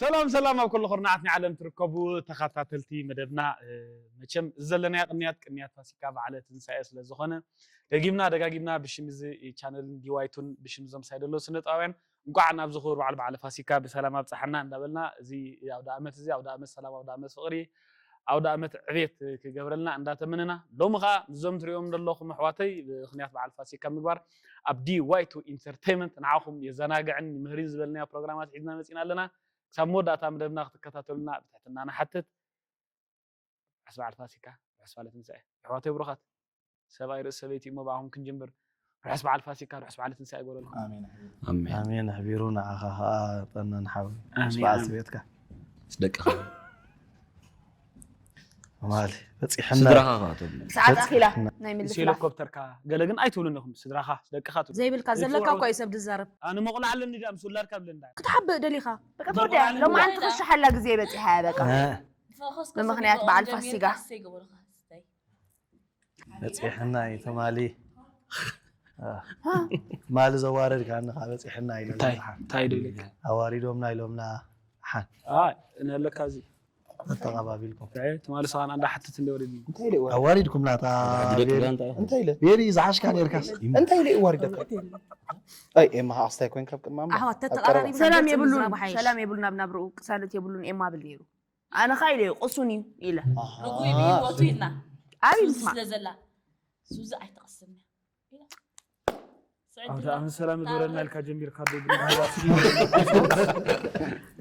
ሰላም ሰላም ኣብ ኩሉ ኩርናዓት ናይ ዓለም ትርከቡ ተኸታተልቲ መደብና፣ መቸም ዘለናዮ ቅንያት ቅንያት ፋሲካ በዓለ ትንሳኤ ስለ ዝኾነ፣ ደጊምና ደጋጊምና ብሽም እዚ ቻነልን ዲዋይቱን ብሽም እዞም ሳይደሎ ስነጥባውያን እንቋዕ ናብዚ ክቡር በዓል በዓለ ፋሲካ ብሰላም ኣብፀሓና እንዳበልና፣ እዚ ኣውደ ዓመት እዚ ኣውደ ዓመት ሰላም፣ ኣውደ ዓመት ፍቕሪ፣ ኣውደ ዓመት ዕቤት ክገብረልና እንዳተመነና፣ ሎሚ ኸዓ ምስዞም ትሪኦም ዘለኹም ኣሕዋተይ ብምኽንያት በዓል ፋሲካ ምግባር ኣብ ዲዋይቱ ኢንተርቴይመንት ንዓኹም የዘናግዕን ይምህርን ዝበልናዮ ፕሮግራማት ሒዝና መፂና ኣለና። ክሳብ መወዳእታ መደብና ክትከታተሉና ብትሕትና ንሓትት። ርሑስ በዓል ፋሲካ፣ ርሑስ በዓለ ትንሳኤ። ኣሕዋተይ ብሩኻት፣ ሰብኣይ ርእሲ ሰበይቲ እሞ ብኣኹም ክንጅምር። ርሑስ በዓል ፋሲካ፣ ርሑስ በዓለ ትንሳኤ ይግበረልኩም። ኣሜን። ኣሜን። ኣሜን። ኣሕቢሩ ንዓኻ ኸኣ ጠናን ሓዊ። ኣሜን። በዓል ኣሜን። ቤትካ። ደቅኻ። ማሊ፣ በጺሕና። ስድራኻ ኸኣ ትብሉ። ሰዓት ኣኺላ ናይ ምስ ምልስላ። ሄሊኮፕተርካ ገለ ግን ኣይትብሉን ኢኹም። ስድራኻ፣ ደቅኻ ትብሉ። ዘይብልካ ዘለካ እኮ እዩ ሰብ ዝዛረብ። ኣነ መቑልዓ ኣለኒ ድኣ ምስ ውላድካ ብለኒ ድኣ። ክትሓብእ ደሊኻ። በቃ ትወድያ። ሎማዓንቲ ክሻሓላ ግዜ በጺሓ እያ በቃ። እ። ንምኽንያት በዓል ፋሲጋ። በጺሕና እዩ ትማሊ። እ። ትማሊ ዘዋረድካኒ ኸኣ በጺሕና ኢለ እንታይ? ኣለኻ። እንታይ ደሊካ? ኣዋሪዶምና ኢሎምና ሓን። ኣይ፣ ነለካ እዚ። ተተቐባቢልኩም። ኣይ፣ ትማሊ ሰኻን ኣንዳ ሓትት እንደ ወሪድኒ። እንታይ ኢለ ወሪድ? ኣዋሪድኩም ናታ ዓዲ ደቂ ቤሪ። ጋንታ ኢኹም። እንታይ ኢለ? ቤሪ ዝሓሽካ ኔርካስ። እንታይ ኢለ ይዋሪደካ? ኣይ፣ ኤማ ኣስታይ ኮይንካ ኣብ ቅድሚ ኣምላኽ። ኣሕዋት ኣብ ቀረባ። ተተቐራሪብና ሰላም ገጽ የብሉን። ምዝራብ ሓይሽ። ሰላም የብሉን ኣብ ናብርኡ ቅሳነት የብሉን ኤማ ብል ነይሩ። ኣነ ኸኣ ኢለ እዩ ቅሱን እዩ ኢለ። ኣሃ። ርጉም እዩ ህይወቱ ኢልና። ኣበይ ሱዚ ምስማዕ? ስለ ዘላ። ሱዚ ኣይትቕስን እያ። ኢላ። ስዕድና። ኣውደ ዓመት ሰላም ይግበረልና ኢልካ ጀሚርካ ዶ ግን ሃዋሲ።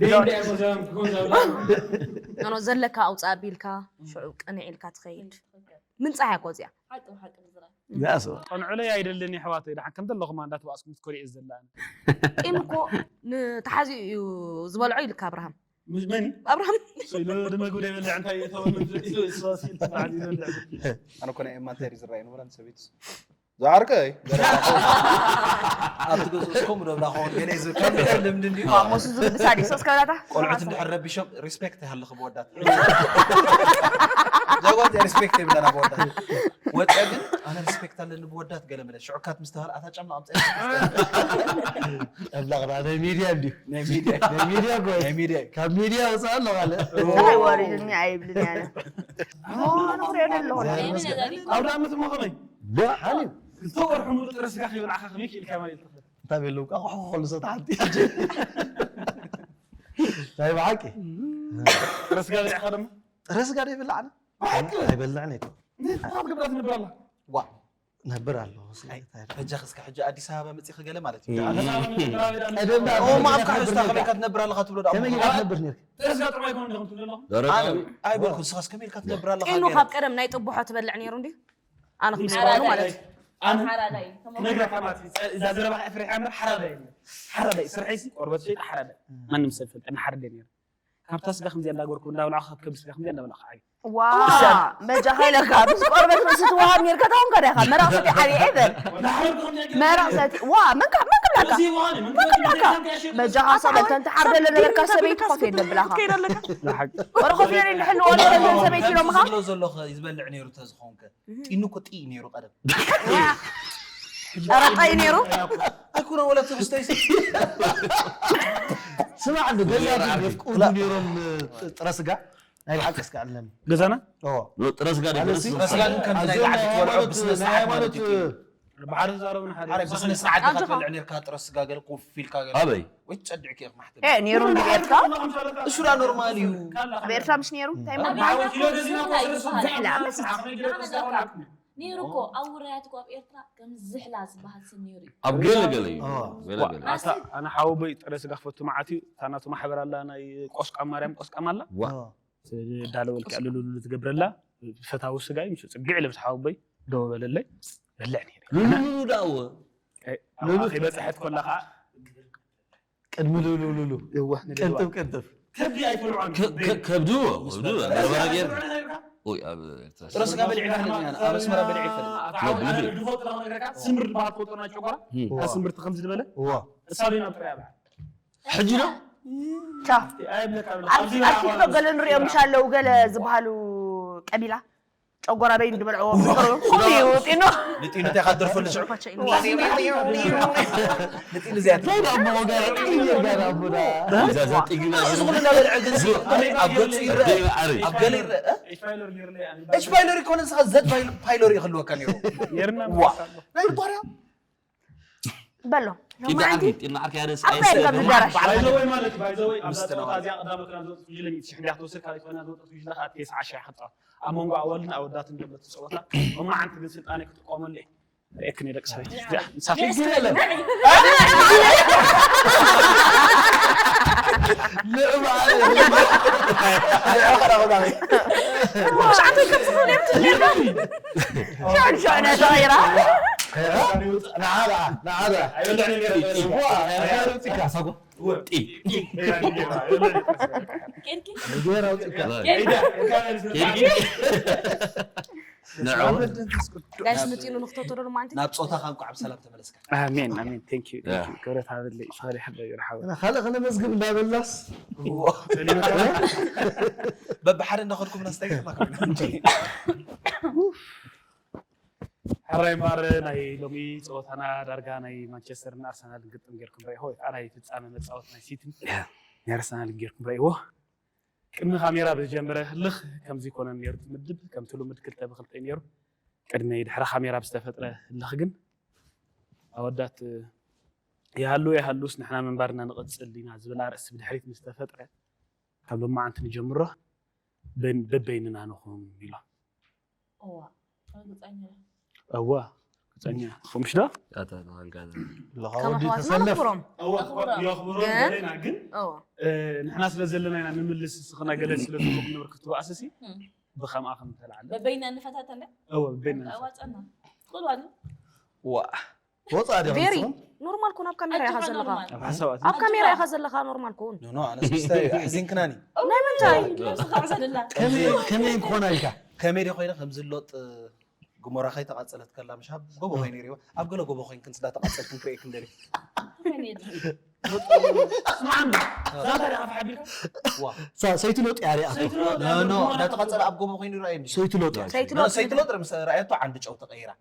ደይ እንደ ኣቦ ሰላም ክኾን ዘብላ። ኖ፣ ኖ፣ ዘለካ ኣውጻእ ቢልካ፣ ሽዑ ቅንዕ ኢልካ ትኸይድ። ምንጻህ እያ እኮ እዚኣ። ሓቂ ብሓቂ ምዝራብ። ያሶ። ቀንዑለይ ኣይደልን የሕዋተይ፣ ደሓን ከም ዘለኹማ እንዳተባእስኩም ትኮሪዕ ዘላን። ቂም እኮ ንተሓዚኡ እዩ ዝበልዖ ኢልካ ኣብርሃም። ምስ መን? ኣብርሃም። ኢሉ ድማ ጉዳይ በልዕ እንታይ እተወ ምን ኢሉ እሱ ሲል ተዓዚዙ በልዕ። ኣነ እኮ ናይ ኤማ እንታይ ድዩ ዝረኣይ ንብረን ሰበይትስ። ዝዓርከይ፣ ገለ ኣብቲ ገዝኡስ ከምኡ ዶ ብላ ክኸውን ገለ እዩ ዝብል። ከም ነገር ልምዲ እንድዩ። ኣሞስ ዝብል ሳዲስ እስከ ብላታ። ቆልዑት እንድሕር ረቢሾም ሪስፔክት ይሃልኽ ብወዳት። ዛጓት ሪስፔክት የብለና ብወዳት። ወፂኣ ግን ኣነ ሪስፔክት ኣለኒ ብወዳት ገለ መለ። ሽዑ ካት ምስተባህል ኣታ ጫማ ኣምፀ። ጨብላቕና ናይ ሚድያ እንድዩ። ናይ ሚድያ። ናይ ሚድያ ጎይ። ናይ ሚድያ። ካብ ሚድያ ወፃእ ኣሎ ካልእ። ፀሓይ ወሪድኒ ኣይብልን እየ ኣነ። ኖ፣ ኖ፣ ክሪኦ ኣለኹ። ናይ ሚድያ ዛጊ። ኣውደ ዓመት እሞ ከመይ? ዶ፣ ሓኒ? ክልተ ወርሒ ሙሉእ ጥረ ስጋ ከይበላዕካ ከመይ ክኢልካ ማለት እዩ? እንታይ ቤሉ? ቃቑሑ ከሉ ሰተ ሓንቲ። ናይ ብሓቂ። ጥረ ስጋ በሊዕካ ደሞ? ጥረ ስጋ ዶ ይብላዕ ኣነ? ብሓቂ? ኣይበልዕን እኮ። እንታይ ግብራ ትነብር ኣላ? ዋ። ነብር ኣሎ። ኣይ፣ እንታይ በጃ እስከ ሕጂ ኣዲስ ኣበባ መጺኺ ገለ ማለት እዩ። እም። ኣዲስ ኣበባ መጺኺ ገለ ማለት እዩ። ቀደም ኦ፣ ማፍ ካሕስታ ከመይ ኢልካ ትነብር ኣለኻ ትብሎ ዶ? ከመይ ኢልካ ትነብር ነርካ? ጥረ ስጋ ጥዑም ኣይኮነን ዲኹም ትብሉ ኣለኹም? ደረቕ ኣነ እዩ። ኣይበልኩ፣ ንስኻስ ከመይ ኢልካ ትነብር ኣለኻ? ቂኑ ገለ? ካብ ቀደም ናይ ጥቡሖ ትበልዕ ነይሩ እንድዩ? ኣነ ምስ ክምስክረሉ በዓል ማለት እዩ። ኣነ ሓራዳ እዩ። ክነግረካ ማለት እዩ። ጸ-፣ እዛ ዘረባኻ ፍሪሓ እምበር ሓራዳ እዩ። ሓራዳ እዩ። ስርሐይሲ ቆርበት ሸይጠ ሓራዳ እዩ። ማንም ሰብ ይፈልጠኒ ሓረደ ነይሩ። ካብታ ስጋ ከምዚኣ እንዳገበርኩ እንዳበላዕኩ ካብ ከብዲ ስጋ ከምዚኣ እንዳበላዕኩ ዓብየ። ዋ፣ በጃኻ ኢለካ፣ ምስ ቆርበት ርእሲ ትወሃብ ነይርካ፣ ታውን ከዳኻ፣ መራቕ ሰቲ ዓብየ እየ በል። መራቕ ሰቲ፣ ዋ፣ መን ካ-፣ መን ክብላካ? መን ክብላካ? በጃኻ ሰበል፣ ተንተ ሓርደ ለነበርካ ሰበይቲ ኮፍ የለ ብላኻ። ወረ ኮፍ የለ እንድሕልዎ፣ ተንተ ሰበይቲ ኢሎምኻ? ዝብሎ ዘሎ ኸ ዝበልዕ ነይሩ ተዝኸውን ከ? ጢኑ እኮ ጢ ነይሩ ቀደም። ኧረ ጣይ ነይሩ። ኣይኮነ ወላ ትሕዝቶ ይስ-፣ ስማዕ፣ እንዶ ገዛ ግን የፍቅሩ ነይሮም፣ ጥረ ስጋ? ናይ ብሓቂ እስከ ኣለኒ። ገዛና? ኦ። ኖ፣ ጥረ ስጋ ማለት ደገስ እዩ። ጥረ ስጋ ግን ከም ናይ ኣዞም ላዕሊ ናይ ትበልዖ ሃይማኖት፣ ብስነ ናይ ስርዓት ሃይማኖት፣ ማለት እዩ። ብሓደ ዛረብና ሓደ። ኣረ፣ ብስነ ስርዓት ዲኻ ኣብዚኻ። ትበልዕ ነርካ ጥረ ስጋ ገለ ኮፍ ኢልካ ገለ። ኣበይ? ወይ ትጸድዕኪ ኢኻ ማሕተም። እ፣ ነይሩ እንዲ ቤትካ? እሱ ደኣ ኖርማል እዩ። ኣብ ኤርትራ ምሽ ነይሩ? እንታይ ኣብ ማለት? ኤርትራ ዝሕላ ከም ዝሕላ መስል። ዓቕሚ ገለ ተስፋ ቆልዓኩም። ነይሩ እኮ፣ ኣብ ውራያት እኮ ኣብ ኤርትራ ከም ዝሕላ ዝበሃል ስም ነይሩ እዩ። ኣብ ገለ ገለ እዩ። ኦ። ገለ ገለ። ኣታ፣ ኣነ ሓወቦይ ጥረ ስጋ ክፈቱ መዓት እዩ። እታ ናቱ ማሕበር ኣላ፣ ናይ ቆስቋም ማርያም ቆስቋም ኣላ። ዋ። ኦ። እንዳለወልካ ልሉሉ ትገብረላ፣ ፈታዊ ስጋ እዩ። ምስ ጽግዕ ኢለ ምስ ሓወቦይ ደው በለለይ፣ በልዕ ነይረ። ሉሉሉ ደኣ እወ። ኣይ፣ ሉሉ። ኣብኣ ከይበጽሐት ኮላ ኸዓ ቅድሚ ሉሉሉሉ። እወ፣ ንደልዋ። ቅንጥብ፣ ቅንጥብ። ከብዲ ኣይትበልዖን። ከ-፣ ከ-፣ ከብዲ እወ፣ ከብዲ እወ። በርበረ ገይር። ኦይ፣ ኣብ ኤርትራ። ጥረ ስጋ በሊዐ ይፈልጥ እየ፣ ኣብ ኣስመራ በሊዐ ይፈልጥ። ኣብ ልቢ። ድፎ ጥረ ክነግረካ፣ ስምሪ ዝበሃል ትፈልጦ ናይ ጨጓራ? እም። እታ ስምርቲ ከምዚ ዝበለ? እወ። እሳብ ናብ ጥረ ያብላ። ሕጂ ዶ? ቻ። ኣይብለካ ኣሎ። ኣብ፣ ኣብዚ ኣብ ቲክቶክ ገለ ንሪኦም ምሽ ኣለዉ፣ ገለ ዝበሃሉ ቀቢላ። ጨጎራ በይ እንድበልዕዎ ፍቅሩ ኩሉ ይውጢኖ። ንጢኑ እንታይ ካደርፈሉ ሽዑ? ንጢኑ እዚኣ ታይ ዳቦ ወጋራ ጥይር ጋር ዳቦ ዳ እዛ እዛ ጥይና እዚ ኩሉ እናበልዐ ግን ኣብ ገጹ ይረአ ዓሪ ኣብ ገለ ይረአ ኤች ፋይለር ኔርና ኢና ኤች ፋይለር ይኮነ ንስኻ ዘድ ፋይለር ይኸልወካ ነይሩ ኔርና ዋ ናይ ባርያ በሎ ጢና ዓርኪ ጢና ዓርኪ ያደስ ኣብ ናይ ካብ ዝዳራሽ ባይዘወይ ማለት ባይዘወይ ኣብዛ ፀወታ እዚኣ ቀዳመ ክና ዝወፅእ ጉጅለ ሚእቲ ሽሕ እንዲያ ክትወስድ ካልእ ኮይና ዝወፅእ ጉጅለ ከዓ ቴስዓ ሽሕ ክፃወት ኣብ መንጎ ኣወልን ኣወዳትን ዘሎ እቲ ፀወታ መማዓንቲ ግን ስልጣነ ክጥቀመሉ እየ ርእየክን እየ ደቂ ሰባት እዚኣ ንሳት ሻዕሻዕነ ተቐይራ ንዓዳ ንዓዳ ኣይበልዕን እየ ነይረ ዋ ናይ ባርያ ውፅካ ሳጎ ጢ ጌራ ውፅካ ንዑ ጋይስ ምጢኑ ንክተተደሉ ማንቲ ናብ ፆታኻ እንኳዕ ብሰላም ተመለስካ ኣሜን ኣሜን thank you thank you ክብረት ሃበለይ ፈሪ ሕበ ይርሓው ካልእ ከነመዝግብ እንዳበልናስ በብሓደ እንዳኸድኩም ናስታይ ይጥማኩም ሕራይ እምበኣር ናይ ሎሚ ፀወታና ዳርጋ ናይ ማንቸስተርን ኣርሰናልን ግጥም ጌርኩም ረኢኹ ወይ ከዓ ናይ ፍፃመ መፃወት ናይ ሲትን ናይ ኣርሰናልን ጌርኩም ረኢዎ ቅድሚ ካሜራ ብዝጀመረ ህልኽ ከምዚ ይኮነን ነይሩ እቲ ምድብ ከምቲ ልሙድ ክልተ ብክልተ እዩ ነይሩ ቅድሚ ድሕሪ ካሜራ ብዝተፈጥረ ህልኽ ግን ኣወዳት ይሃሉ ይሃሉስ ንሕና ምንባርና ንቐፅል ኢና ዝብል ኣርእስቲ ብድሕሪት ምስ ተፈጥረ ካብ ሎማዓንቲ ንጀምሮ በን- በበይንና ንኹን ኢሎም እዋ ርግፀኛ እየ። እዋ ርግፀኛ ኹምሽ ዶ ኣታ ተዋንጋዛ ከም ኣሕዋትና ነኽብሮም እዋ የኽብሮ ግን- ዘለና ግን እዎ እ፣ ንሕና ስለ ዘለና ኢና ንምልስ ስኽና ገለ ስለ ዝኾኑ ንብርክት ትባእስሲ እም። ብኸምኣ ከም ተላዓለ በበይና እንፈታተን እወ በበይና ኣዋፀና ትኽእሉ ኣሉ ዋ ወፃ ዲኹም ቬሪ ንስኹም? ኖርማል ኩን ኣብ ካሜራ ኢኻ ዘለኻ ኣብ ሓሳባት ኣብ ካሜራ ኢኻ ዘለኻ ኖርማል ኩን ኖ ኖ ኣነስ ምስታይ ኣሕዚንክናኒ ናይ ምንታይ ስኻ ዕዘልላ ከመይ- ከመይ ክኾና ኢልካ ከመይ ደ ኮይነ ከምዚ ሎጥ ግሞራ ከይተቃፀለት ከላ ምሽ ኣብ ጎቦ ኮይነ ሪዎ ኣብ ገለ ጎቦ ኮይንክን ስዳ ተቃፀልክን ክርእየክን ደሊ ስማዕና ዛታ ዲኻ ተሓቢርካ ዋ ሳ- ሰይቲ ሎጥ እያ ሪኣ ኖ ኖ እንዳተቃፀለ ኣብ ጎቦ ኮይኑ ይረኣየ እንዲ ሰይቲ ሎጥ እያ ሰይቲ ኖ ሎጥ ሰይቲ ሎጥ ምስ ረኣየቶ ዓንዲ ጨው ተቀይራ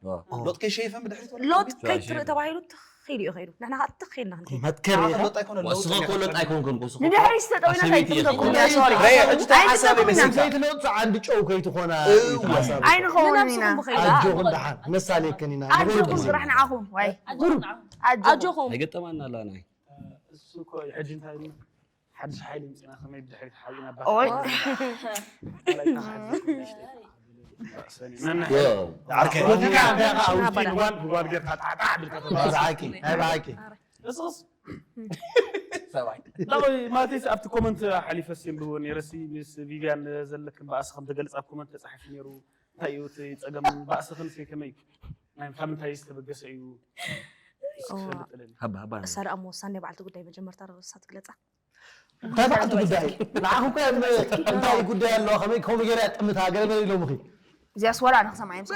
ሎጥ ከይሸይፈን ብድሕሪት ወዲቑ ሎጥ ቢት ከይትርኢ ተባሂሉ ትኽ ኢሉ እዩ ከይዱ ንሕና ከዓ ትኽ ኢልና ክንከይድ መትከር ንስኻ ሪኢኻ እኮ ሎጥ ኣይኮንኩም እኮ ስኻ ንድሕሪት ዝተጠዊና ኣሰበይቲ ከይትብለኩም ኢኹም። እያ ሶሪ ረየ ሕጂ እንታይ ሓሳብ ኣይትጠዊና ይመስልካ ሰይቲ ሎጥ ዓንዲ ጨው ከይትኾና እዩ ሓሳብ ኣይንኸውን ኢና ኣጆኹም ደሓን ነሳሌክን ኢና ኣጆኹም ጥራሕ ንዓኹም ዋይ ኣጆኹም ኣጆኹም ኣይገጠማና ኣላ ናይ እሱ እኮ እዩ ሕጂ እንታይ ኢሉ ሓድሽ ሓይሊ ምፅና ከመይ ብድሕሪት ሓቢና ኦይ ብጓል ጌርካ ጣዕጣዕ ብልካ ናይ ብሓቂ ናይ ብሓቂ ሰብኣይ ማለት ኣብቲ ኮመንት ሓሊፈ ሲንብቦ ነይረሲ ምስ ቪቪያን ዘለክን ባእሲ ከም ተገልፅ ኣብ ኮመንት ተፃሒፉ ነይሩ እንታይ እዩ እቲ ፀገም ባእስኽን ሲ ከመይ እዩ ናይ ካብ ምንታይ ዝተበገሰ እዩ እስኪ ትፈልጥለኒ ሃባ ሃባ እሳ ደኣ መወሳኒ ናይ በዓልቲ ጉዳይ መጀመርታ ርእሳ ትግለፃ እንታይ በዓልቲ ጉዳይ ንዓኹም ከ እንታይ ጉዳይ ኣለዋ ከመይ ከምኡ ገይራ እያ ጥምታ ገለ ገለ ኢሎምኺ እዚኣስ ወላ ኣነ ክሰምዓ እዮም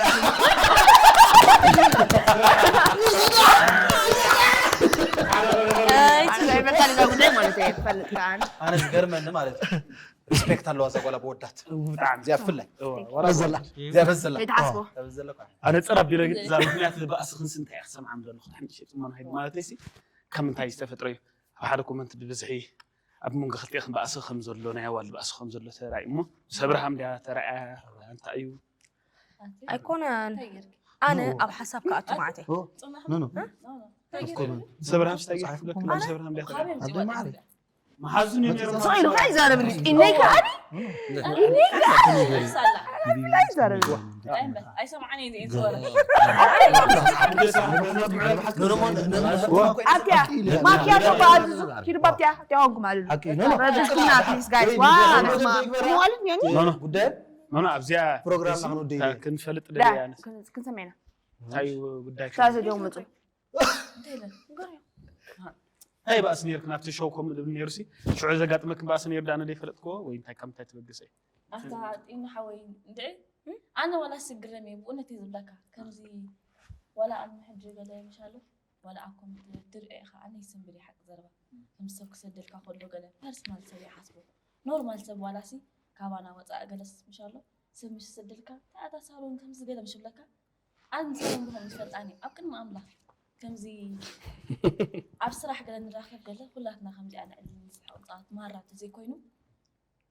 ናይ መታሊና ጉዳይ ማለት እየ ትፈልጥ ከዓን ኣነ ዝገርመኒ ማለት እዩ ሪስፔክት ኣለዋ እዛ ጓል ኣብ ወዳት ብጣዕሚ እዚኣ ብፍላይ እዋ፣ ወላ ዘላ እዚኣ በዘላ ዘይትሓስቦ ኣነ ፀረ ኣቢለ ግን እዛ ምክንያት ባእስኽን ሲ እንታይ እየ ክሰምዓ ዘለኹ ሕንጭ ጥሞና ሂድ ማለት ሲ ካብ ምንታይ ዝተፈጥረ እዩ ኣብ ሓደ ኮመንት ብብዝሒ ኣብ መንጎ ክልቲኤኽን ባእሲ ከም ዘሎ ናይ ኣዋልድ ባእሲ ከም ዘሎ ተራእዩ እሞ ምስ ኣብርሃም ድያ ተራእያ እንታይ እዩ ኣይኮነን ኣነ ኣብ ሓሳብ ክኣቱ ማዓተይ ኖ ኖ ምስ ኣብርሃም ስታይ ገይሩ ክብለካ ምስ ኣብርሃም ድያ ተራእያ ኣደ ማዕረ መሓዙን እዩ ነይሩ ስቕ ኢሉ እንታይ ይዛረብኒ ኢነይ ከዓኒ ኣይሰማዓን እየ ዝወረ ኣብቲያ ማኪያቶ በኣዝዙ ኪዱ ባብቲያ ቲያሆንኩም ኣሉ ሓቂ ኖ ኖ ረድስኩና ፕሊስ ጋይስ ዋ መስማ ይዋልን ዮኒ ጉዳይ ኖኖ ኣብዚኣ ፕሮግራም ንክንውድእ ክንፈልጥ ደያ ክንሰሜና እንታይ ጉዳይ ሳሰ ዲኦም መፁ እንታይ ባእሲ ነይርክ ናብቲ ሾው ከምኡ ዝብል ነይሩ ሲ ሽዑ ዘጋጥመክን ባእሲ ነይሩ ዳነ ዘይፈለጥክዎ ወይ እንታይ ካብ ምንታይ ተበገሰ እዩ ኣታ ጢኑ ሓወይ እንድዒ ኣነ ዋላ ስግረም እየ ብእውነት እየ ዝብለካ ከምዚ ዋላ ኣብ ሕጂ ገለ ምሻሎ ዋላ ኣብ ኮመንት ትርአ ኢኻ ኣነ ይስንብር ሓቂ ዘረባ ከም ሰብ ክሰደልካ ከሎ ገለ ፐርሰናል ሰብ ይሓስቦ ኖርማል ሰብ ዋላ ሲ ካባና ወፃእ ገለስ ምሻሎ ሰብ ምስ ዝሰደልካ፣ "ኣታ ሳሮን ከምዚ ገለ" ምስ ዝብለካ፣ ኣነ ንሳሮን ብኸምኡ ዝፈልጣኒ ኣብ ቅድሚ ኣምላኽ ከምዚ ኣብ ስራሕ ገለ ንራኸብ ገለ ኩላትና ከምዚኣ ንዕልል ንስሕቕ ንጻወት ማራ እንተዘይኮይኑ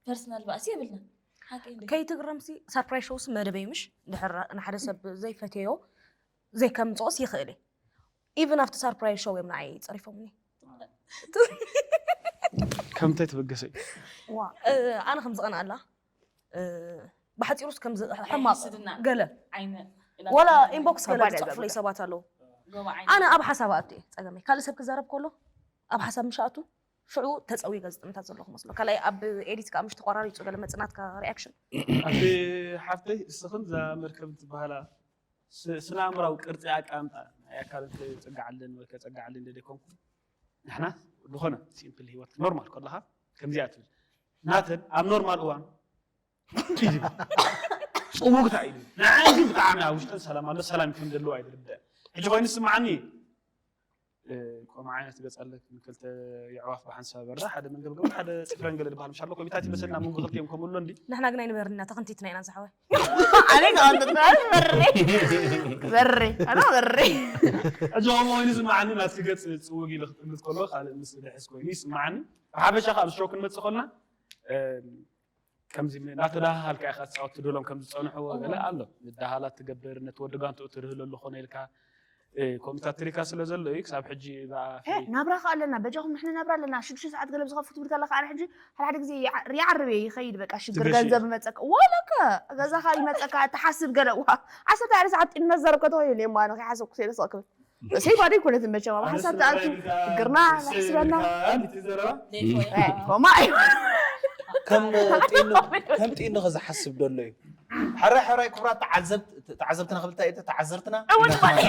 ፐርሰናል ባእሲ የብልናን። ሓቀይ እንዴ? ከይትግረምሲ፣ ሰርፕራይዝ ሾውስ መደበይ ምሽ? ድሕር ንሓደ ሰብ ዘይፈተዮ ዘይከምጽኦስ ይኽእል እዩ። ኢቭን ኣብቲ ሰርፕራይዝ ሾው እዮም ንዓይ ጸሪፎምኒ። ከምታይ ትበገሰ እዩ? ዋ፣ እ፣ ኣነ ከም ዝቐንኣላ፣ እ፣ ብሓፂሩስ ከም ዝ- ሕማቕ ስድና ገለ ዓይነ ወላ ኢንቦክስ ገለ ከባድ ዝፅሕፉለይ ዘበለ። ሰባት ኣለዉ። ጎባ ዓይነ ኣነ ኣብ ሓሳብ ኣእቱ እየ ፀገመይ። ካልእ ሰብ ክዛረብ ከሎ ኣብ ሓሳብ ምሻኣቱ ሽዑ ተፀዊገ ዝጥምታት ዘለኹ መስሎ። ካልኣይ ኣብ ኤዲት ከዓ ምሽ ተቆራሪፁ ገለ መፅናትካ ሪኣክሽን ኣቲ ሓፍተይ እስኽን እዛ መርከብ እንትበሃላ ስ- ስነ ኣእምራዊ ቅርፂ ኣቀማምጣ ናይ ኣካል ከፀግዓለን ወይ ከፀግዓለን ደደ ኮንኩ ንሕና ዝኾነ ሲምፕል ህይወት ኖርማል ከለኻ ከምዚኣ ትብል ናተን ኣብ ኖርማል እዋን ፅውግታ እዩ ንዓይ ግን ብጣዕሚ ኣብ ውሽጠን ሰላም ኣሎ ሰላም ከም ዘለዎ ኣይድርድአን ሕጂ ኮይኑ ስማዓኒ ከምኡ ዓይነት ገፅ ኣለክን ክልተ የዕዋፍ ብሓንሳብ በርዳ ሓደ መንገብገብ ሓደ ፅፍረን ገለ ዝበሃል ምሻሎ ኮሚታት ይመስልና መንጎ ክልቲኦም ከምኡ ኣሎ እንዲ ንሕና ግን ኣይንበርና ተኸንቲትና ኢና ዝሓወይ ኣነ ከቐንጥጥና በሬ በሬ ኣነ በሬ ሕጂ ከምኡ ኮይኑ ስማዓኒ ናትኪ ገፅ ፅውግ ኢለ ክጥምት ከሎ ካልእ ምስ ድሕስ ኮይኑ ይስማዓኒ ብሓፈሻ ካብ ሾው ክንመፅእ ከልና ከምዚ እናተዳሃሃልካ ኢኻ ትፃወት ትድሎም ከም ዝፀንሕዎ ገለ ኣሎ ምዳሃላት ትገብር ነቲ ወዲ ጋንትኡ ትርህለሉ ኮነ ኢልካ ኮምፒታትሪካ ስለ ዘሎ እዩ ክሳብ ሕጂ ናብራ ከ ኣለና በጃኹም ንሕና ናብራ ኣለና ሽዱሽተ ሰዓት ገለ ዝኸፍት ትብል ከለካ ኣነ ሕጂ ሓደ ሓደ ግዜ ይዓርብ እየ ይኸይድ በቃ ሽግር ገንዘብ ይመፀካ ወለከ ገዛኻ ይመፀካ ትሓስብ ገለ ዋ ዓሰርተ ሓደ ሰዓት ጢን መዛረብ ከተኸይል እየ ማ ንኸይሓሰብኩ ሰለ ስቕክብል ሰይፋ ደይ ኮነት መቸም ኣብ ሓሳብ ተኣቱ ሽግርና ንሕስበና ኮማ እዩ ከም ጢኑ ከም ጢኑ ከዝሓስብ ደሎ እዩ ሕራይ ሕራይ ክቡራት ተዓዘብትና ክብል እንታይ ተዓዘርትና እውን ማለት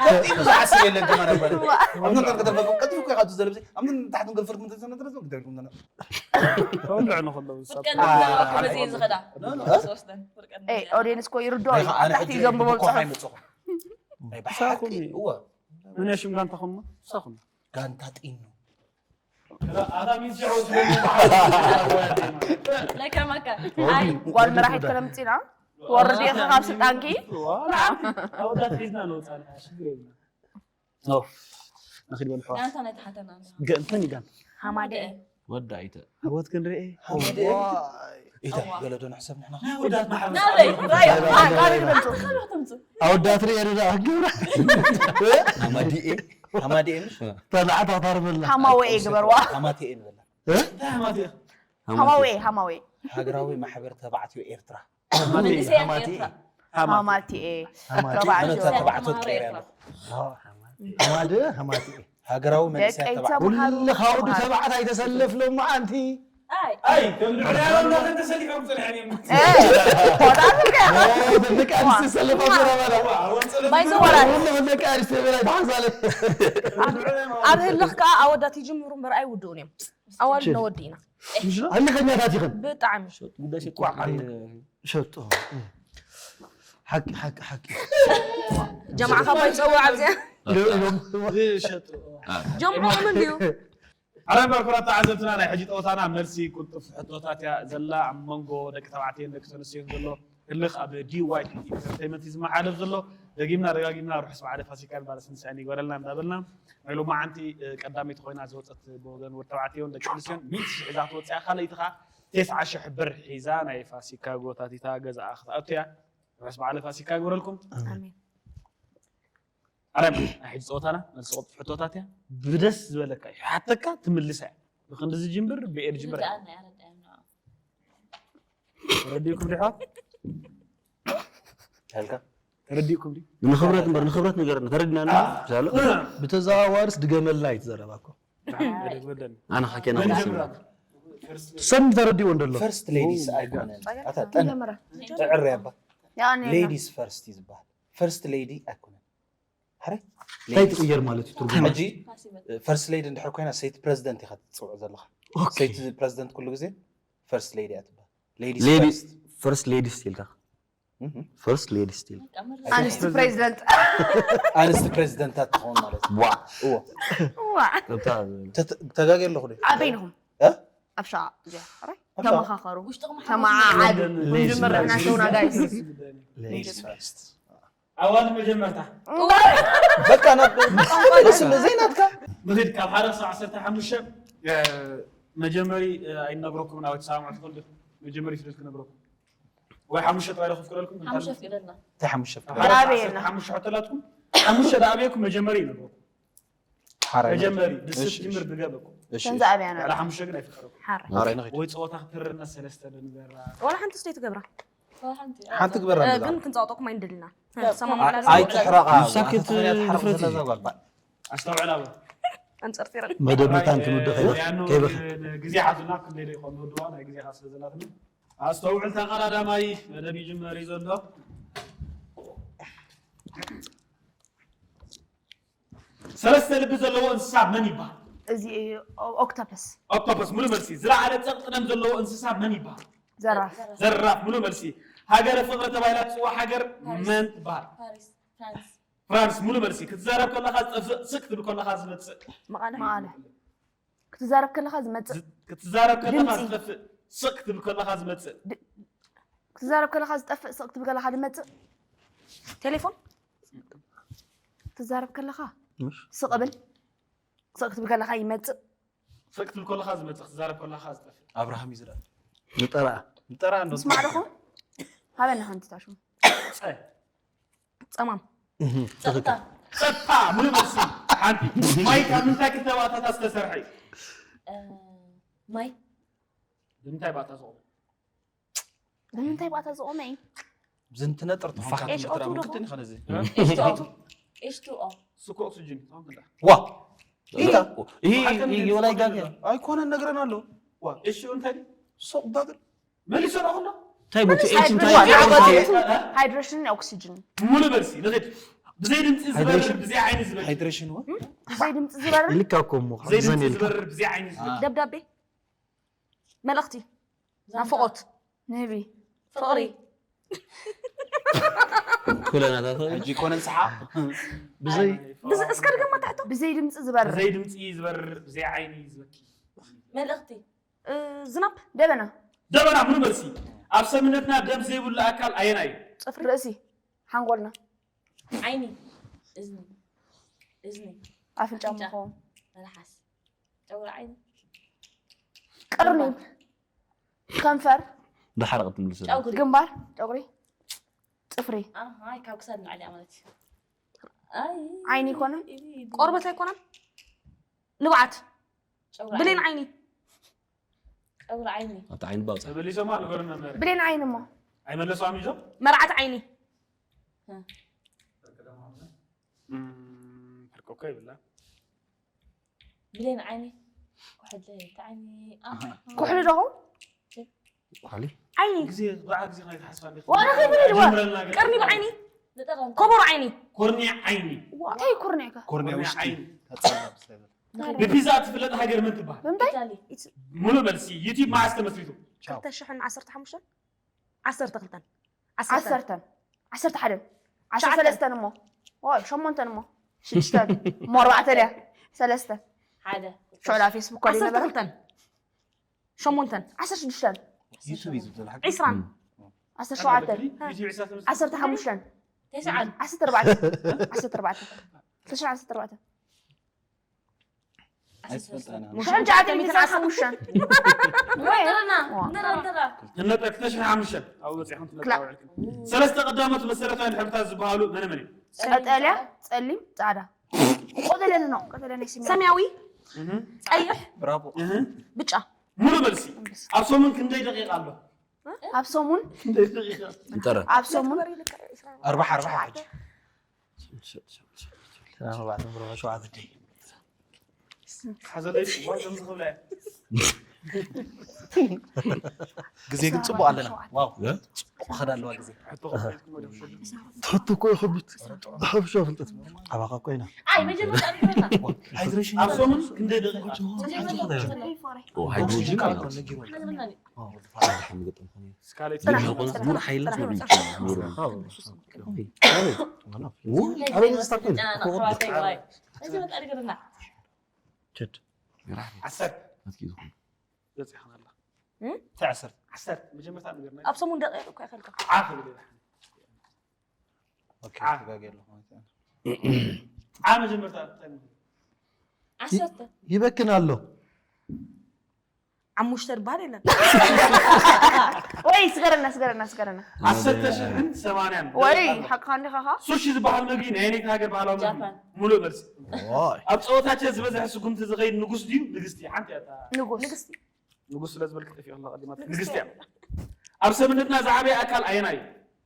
ከጢኑ ዝሓስብ የለን ከማን ኣይባል ኣብ ነበር ከተበኩም ቀጥፍ እኮ ካብዚ ዘለብዚ ኣብ ምን ታሕት ንገል ፍርድ ምንትን ስነ ድረስ ግደልኩም ዘና ተወልዕ ንኸለዉ ሰብ ፍርቀን ከመዚ ዝኸዳ ዝወስደን ፍርቀን ኦዲየንስ እኮ ይርዶ ኣነ ታሕቲ ዘንብቦ ኮ ኣይመጽኹም ናይ ብሓቂ እወ መን ሽም ጋንታኹም ምሳኹም ጋንታ ጢኑ ለከማካ ኣይ ጓል መራሒት ከለምፂና ትወርድ ኢኻ ካብ ስልጣንኪ ኣወዳት ሒዝና ንወፃ ሽግር የብልና ንኺድ በል ሕዋ ጋንታ ናይ ተሓተና ገእንተን ይጋን ሃማደ ወዲ ኣይተ ህወት ክንርኢ ሃወት ኢተ ገለዶ ንሕሰብ ንሕና ናበይ ራዮ ኣወዳት ርኤ ርዳ ክገብራ ሃማዲኤ ሃማዲኤ ምሽ ተናዓታ ታርበላ ሃማወኤ ግበርዋ ሃማቴኤ ንበላ ሃማወኤ ሃማወኤ ሃገራዊ ማሕበር ተባዕትዮ ኤርትራ መንእሰያት ኤርትራ ሃማቲኤ ኣነ ተባዕትዮ ተባዕቶ ቀይረ ኣለኹ ሃማደ ሃማቴ ሃገራዊ መንእሰያት ደቀይ ተባዕትዮ ተምሃሩ ኩሉ ካብ ወዲ ተባዕት ኣይተሰለፍሎም መዓንቲ ኣይ ኣይ ከም ድሕሪያሎም እናተን ተሰሊፎም ፅንሐን እዮም ቆዳትከ ደቂ ኣንስትዮ ሰለፋ ዘረባና ባይዘወራል ደቂ ኣንስትዮ በላይ ተሓሳለ ኣብ ህልኽ ከዓ ኣወዳት ይጅምሩ እምበር ኣይውድኡን እዮም ኣዋልድ ነወዲ ኢና ኣለኸኛታት ይኸን ብጣዕሚ ጉዳይ ሸጡ ሓቂ ሓቂ ሓቂ ጀማዓ ካብ ኣይፀውዕ ኣብዚኣ ጀምዖም እንድዩ ኣረ ባርኮራት ተዓዘብትና ናይ ሕጂ ጠወታና መልሲ ቁልጡፍ ሕቶታት እያ ዘላ ኣብ መንጎ ደቂ ተባዕትዮን ደቂ ተነስትዮን ዘሎ ህልኽ ኣብ ዲዋይ ኢንተርቴንመንት እዩ ዝመሓለፍ ዘሎ ደጊምና ደጋጊምና ርሑስ በዓለ ፋሲካን በዓለ ትንሳኤን ይግበረልና እንዳበልና ናይ ሎማዓንቲ ቀዳመይቲ ኮይና ዝወፀት ብወገን ወዲ ተባዕትዮን ደቂ ኣንስትዮን ሚእቲ ሺሕ ሒዛ ትወፅያ ካልኣይቲ ከዓ ተስዓ ሺሕ ብር ሒዛ ናይ ፋሲካ ጎታቲታ ገዛኣ ክትኣቱ እያ ርሑስ በዓለ ፋሲካ ይግበረልኩም ኣሜን ኣረ ናይ ሕጂ ፀወታና መልሲ ቁልጡፍ ሕቶታት እያ ብደስ ዝበለካ እዩ ሓተካ ትምልሳ እያ ብክንዲ ዝጅምብር ብኤድ ጅምር ርድኣና ያረዳየና ተረዲእኩም ዲ ኣሕዋት ተልካ ተረዲእኩም ዲ ንክብረት እምበር ንክብረት ነገር ተረድና ሎ ብተዘዋዋርስ ድገመልና እዩ ትዘረባ እኮ ኣነ ሓኬና ሰኒ ተረዲዎ እንደሎ ፈርስት ሌዲስ ኣይኮነን ኣታ ጠን ትዕረ ያባ ሌዲስ ፈርስት እዩ ዝበሃል ፈርስት ሌዲ ኣይኮነን ሕረ እንታይ ትቅየር ማለት እዩ ትርጉም ሕጂ ፈርስት ሌዲ እንድሕር ኮይና ሰይቲ ፕረዚደንት ኢካ ትፅውዕ ዘለካ ሰይቲ ፕረዚደንት ኩሉ ግዜ ፈርስት ሌዲ እያ ትበሃል ሌዲስ ሌዲ ፈርስት ፈርስት ሌዲ ስቲልካ ፈርስት ሌዲ ስቲል ኣንስቲ ፕሬዚደንት ኣንስቲ ፕሬዚደንታት ትኸውን ማለት እዩ ዋ እዎ ዋ ተጋጊ ኣለኹ ዶ ኣበይንኹም እ? ኣብ ሸዓ እዚኣ ራይ ተመኻኸሩ። ተመዓዓዱ። መጀመርያ ናተውና ጋይስ። ኣዋል መጀመርታ በቃ ናብ ዘይናትካ። ንኽድ ካብ ሓደ ክሳብ ዓሰርተ ሓሙሽተ መጀመሪ ኣይነግረኩም ናወት ሰማዕ ትፈልዱ። መጀመሪ ፍልል ክነግረኩም ወይ ሓሙሽተ ተባሂለ ክፍቅረልኩም። ሓሙሽተ ፍቅደልና። እንታይ ሓሙሽተ ፍቅደልና? ሓሙሽተ ሕተላትኩም። ሓሙሽተ ዳኣበየኩም መጀመሪ ይነግረኩም። መጀመሪ ብስብ ጅምር ብገበኩም። ከምዚ ኣብያና። ዋላ ሓሙሽተ ግን ኣይፍቀረኩም። ሓራይ። ወይ ፀወታ ክትርና ሰለስተ ንገራ። ዋላ ሓንቲ ስደይ ትገብራ። ሓንቲ ግበራ። ግን ክንፃወጠኩም ኣይንደልና። ኣይትሕረቓ። ኣስተውዕላ። መደብ መታን ክንውድእ ከይበ ግዜ ሓዙና ክንደይ ዶ ይኾን ንወድዋ ናይ ግዜ ሓስለ ዘላትና ኣስተውዕል ተቐዳዳማይ መደብ ይጅመር እዩ ዘሎ። ሰለስተ ልቢ ዘለዎ እንስሳ መን ይበሃል? እዚ ኦክቶፐስ። ኦክቶፐስ ሙሉ መልሲ። ዝለዓለ ጸቕጢ ደም ዘለዎ እንስሳ መን ይበሃል? ዘራፍ። ዘራፍ ሙሉ መልሲ። ሃገረ ፍቕሪ ተባሂላ ትጽዋዕ ሃገር መን ትበሃል? ፍራንስ ሙሉ መልሲ። ክትዛረብ ከለኻ ዝጠፍእ ስቅ ትብል ከለኻ ዝመጽእ። መቐለ። ክትዛረብ ከለኻ ዝመጽእ። ክትዛረብ ከለኻ ዝጠፍእ ስቅ ትብል ከለኻ ዝመጽእ። ክትዛረብ ከለኻ ዝጠፍእ ስቅ ትብል ከለኻ ዝመጽእ። ቴሌፎን። ክትዛረብ ከለኻ ስቕ ብል ስቕ ክትብል ከለኻ ይመጽእ። ስቅ ክትብል ከለኻ ዝመጽእ ክትዛረብ ከለኻ ዝጠፍእ። ኣብርሃም እዩ ዝረኣ። ንጠራኣ ንጠራኣ እንዶ ስማዕ ዶኹም ሃበና ሓንቲ ታሹ። ጸማም። ጸጥታ። ጸጥታ ሙሉ መልሲ። ሓንቲ ማይ ካብ ምንታይ ክልተ ባእታታት ዝተሰርሐ እዩ? ማይ ብምንታይ ባእታ ዝቖመ? ብምንታይ ባእታ ዝቖመ እዩ? ብዝንትነጥር ትኾን ኤሽ ኦቱ ዶ? ኤሽ ቱ ኦ። ስኮ ኦክስጅን ትኾን ክንዳ? ዋ ይወላይ ጋር ኣይኮነን ነግረን ኣሎ። ዋ ኤሽ እንታይ? ሱቕ ዳግር መሊሶ ነው ሁሉ እንታይ ቦቲ ኤች እንታይ ሃይድሬሽን ኦክሲጅን ሙሉ በልሲ ንኽድ ብዘይ ድምፂ ዝበርር ብዘይ ዓይኒ ዝበርር ሃይድሬሽን ወ ብዘይ ድምፂ ዝበርር ልካ እኮ እሞ ብዘይ ድምፂ ዝበርር ብዘይ ዓይኒ ዝበርር ደብዳቤ መልእኽቲ ናፍቆት ንህቢ ፍቕሪ ኩለናታት ሕጂ ኮነ ሰሓ ብዘይ ብዘይ እስከ ድገማ ትሕቶ ብዘይ ድምፂ ዝበርር ብዘይ ድምፂ ዝበርር ብዘይ ዓይኒ ዝበኪ መልእኽቲ ዝናብ ደበና ደበና ሙሉ መልሲ። ኣብ ሰብነትና ደም ዘይብሉ ኣካል ኣየናይ እዩ? ፅፍሪ ርእሲ ሓንጎልና ዓይኒ እዝኒ እዝኒ ኣፍንጫ ምኾን መልሓስ ጨጉሪ ዓይኒ ቅርኒብ ከንፈር ዳሓር ክትምልስ ጨጉሪ ግንባር ጨጉሪ ፅፍሪ ኣይ ካብ ክሳድ ንላዕሊ ማለት እዩ ዓይኒ ይኮነ ቆርበት ኣይኮነን ንብዓት ብሌን ዓይኒ ጨጉሪ ዓይኒ ኣብቲ ዓይኒ ባውፃ ተመሊሶማ ንገሩና መሪ ብሌን ዓይኒ እሞ ኣይመለሷም ይዞ መርዓት ዓይኒ ሕርቆ እኮ ይብላ ብሌን ዓይኒ ኩሕሊ እቲ ዓይኒ ኩሕሊ ዶ ኩሕሊ ዓይኒ ግዜ ብዓ ግዜ ናይ ተሓስባ እንዴ ዋላ ከይብሉ ድዋ ቀርኒ ብዓይኒ ኮቦሮ ዓይኒ ኮርኒ ዓይኒ እንታይ ኮርኒ ዓይኒ ኮርኒ ውሽጢ ተጸላ ብስለበል ብፒዛ ትፍለጥ ሃገር መን ትበሃል? ብምንታይ? ሙሉ መልሲ ዩቲብ መዓስ ተመስሪቱ? ክልተ ሽሕን ዓሰርተ ሓሙሽተን ዓሰርተ ክልተን ዓሰርተ ዓሰርተን ዓሰርተ ሓደን ዓሰርተ ሰለስተን እሞ ሸሞንተን እሞ ሽዱሽተን እሞ ኣርባዕተን እያ ሰለስተ ሓደ ሽዑ ዳ ፌስቡክ ኮዲ ዓሰርተ ነበረ ክልተን ሸሞንተን ዓሰርተ ሽዱሽተን ዩቱብ እዩ ዝብል ዘሎ ሓቂ ዒስራን ዓሰርተ ሸውዓተን ዓሰርተ ሓሙሽተን ዓሰርተ ኣርባዕተን ዓሰርተ ኣርባዕተን ክልተ ሽሕን ዓሰርተ ኣርባዕተን ሽሕን ትሽዓተ ሚእትን ዓሰርተ ሓሙሽተን ክልተ ሽሕን ሓሙሽተን ኣብኡ በፂሕኩም ትመጣ ውዕልክን ሰለስተ ቀዳሞት መሰረታዊ ሕብርታት ዝበሃሉ መነ መን እዮም? ቀጠልያ፣ ፀሊም፣ ፃዕዳ። ቀጠልያ ነው፣ ቀጠልያ ናይ ሰማያዊ። ሰማያዊ፣ ቀይሕ፣ ብራቮ፣ ብጫ። ሙሉ መልሲ። ኣብ ሰሙን ክንደይ ደቂቃ ኣሎ? ኣብ ሰሙን ክንደይ ደቂቃ? ይጠረ። ኣብ ሰሙን ኣርባዓ ኣርባዓ ሕጂ። ግዜ ግን ፅቡቅ ኣለና። ዋው ፅቡቅ ከዳ ኣለዋ ግዜ። ትሕቲ እኮ ይኸብድ። ብሓፈሻ ፍልጠት ኣባኻ ኮይና። ኣብ ሰሙን ክንደይ ደቂቃ? ሃይድሮጅን ሙር ሓይላት በፂሕና ኣላ። እንታይ ዓሰርተ? ዓሰርተ መጀመርታ ነገር ናይ ኣብ ሰሙን ደቂቕ እኮ ይኸልካ። ዓፍ ግደ ኦኬ ዓ። ተጋጊ ኣለኹ ማለት እዩ። ዓ መጀመርታ እንታይ ማለት እዩ? ዓሰርተ ይበክን ኣሎ። ሓሙሽተ ድበሃል የለን። ወይ ስገረና ስገረና ስገረና። ዓሰርተ ሽሕን ሰማንያን ወይ ሓቅኻ እንዲኻ ኻ? ሱሺ ዝበሃል ምግቢ ናይ ኣየነይቲ ሃገር ባህላዊ ምግቢ? ጃፓን። ሙሉእ መልሲ። ዋይ ኣብ ፀወታቸ ዝበዝሐ ስጉምቲ ዝኸይድ ንጉስ ድዩ ንግስቲ? ሓንቲ እያ እታ ንጉስ ንግስቲ ንጉስ ስለ ዝበልክ ጠፊኡ ከላ ቀዲማ ንግስቲ እያ። ኣብ ሰብነትና ዝዓበየ ኣካል ኣየናይ እዩ?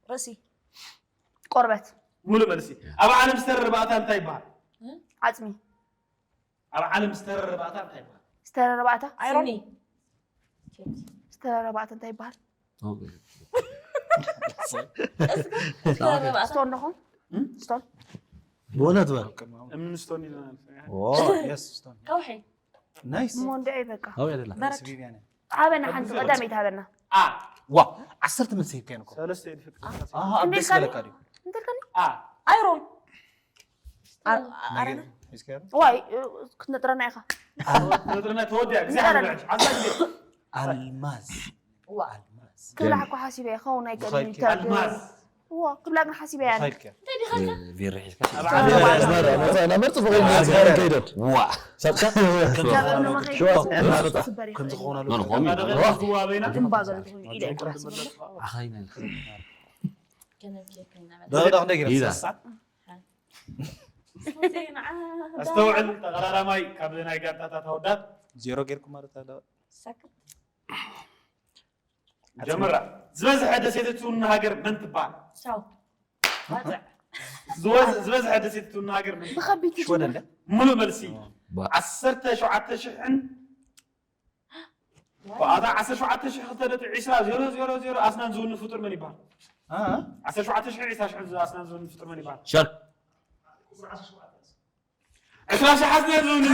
ርእሲ ቆርበት ሙሉእ መልሲ። ኣብ ዓለም ዝተረረ ባእታ እንታይ ይበሃል? ዓፅሚ ኣብ ዓለም ዝተረረ ባእታ እንታይ ይበሃል? ዝተረረ ባእታ ኣይሮን ስኒ ዝተረረ ባእታ እንታይ ይበሃል? ዝተረባእታ ስቶን ዶኹም ስቶን ብእውነት በል። እምኒ ስቶን ኢለና። የስ ስቶን ከውሒ ናይስ ሞንዲዐ በቃ ኣው ያደላ በረድ ስቪቪያነ ሃበና ሓንቲ ቀዳመይቲ ሃበና ኣ ዋ ዓሰርተ መልሲ ሂብካዮ እኮ ሰለስተ የድፍጥ ኣሃ ኣብ ደስ በለካ ድዩ እንተልካኒ ኣ ኣይሮን ኣረና ሒዝካዮ ዋይ ክትነጥረና ኢኻ ነጥርና ተወዲያ ግዜ ሓንበዕሽ ዓዛ ግዜ ኣልማዝ ዋ ኣልማዝ ክብላዕ እኮ ሓሲበ ይኸውን ኣይክእልን ዝኸይድ ይተርድ ኣልማዝ ዋ ክብላ ግን ሓሲበ ያለ ኸይድካ እንታይ ዲኻ ኢልካ ኣብ ዓለም ኣስመራ መርፂ ፈቒድና ከይደት ዋ ሳብካ ካብ እምኒ መኸይድ ከም ዝኾነ መን ኾም ማደቐ ዝዋበይና ድምባ ገለ ትኾኑ ኢደ ኣይኮነስ ኣኻይና ከነብኬ ከይና ደቕደቕ እንደ ገይረ ይዛ። ሰዓት ኣስተውዕል። ተቐዳዳማይ ካብ ናይ ጋንታታት ኣወዳት ዜሮ ጌርኩም ማለት ኣለ ጀምራ። ዝበዝሐ ደሴት እትውንን ሃገር መን ትበሃል? ቻው ዝበዝ- ዝበዝሐ ደሴት እትውንን ሃገር መን ትበሃል? ብኸቢድ ሽወደን ድያ ሙሉእ መልሲ ዓሰርተ ሸውዓተ ሽሕን ብኣታ ዓሰርተ ሸውዓተ ሽሕ ክልተ ነጥቢ ዕስራ ዜሮ ዜሮ ዜሮ ኣስናን ዝውንን ፍጡር መን ይበሃል? አ? ዓሰርተ ሸውዓተ ሽሕ ዕስራ ሽሕ ኣስናን ዝውንን ፍጡር መን ይበሃል? ሻርክ ዕስራ ሽሕ ኣስናን ዝውንን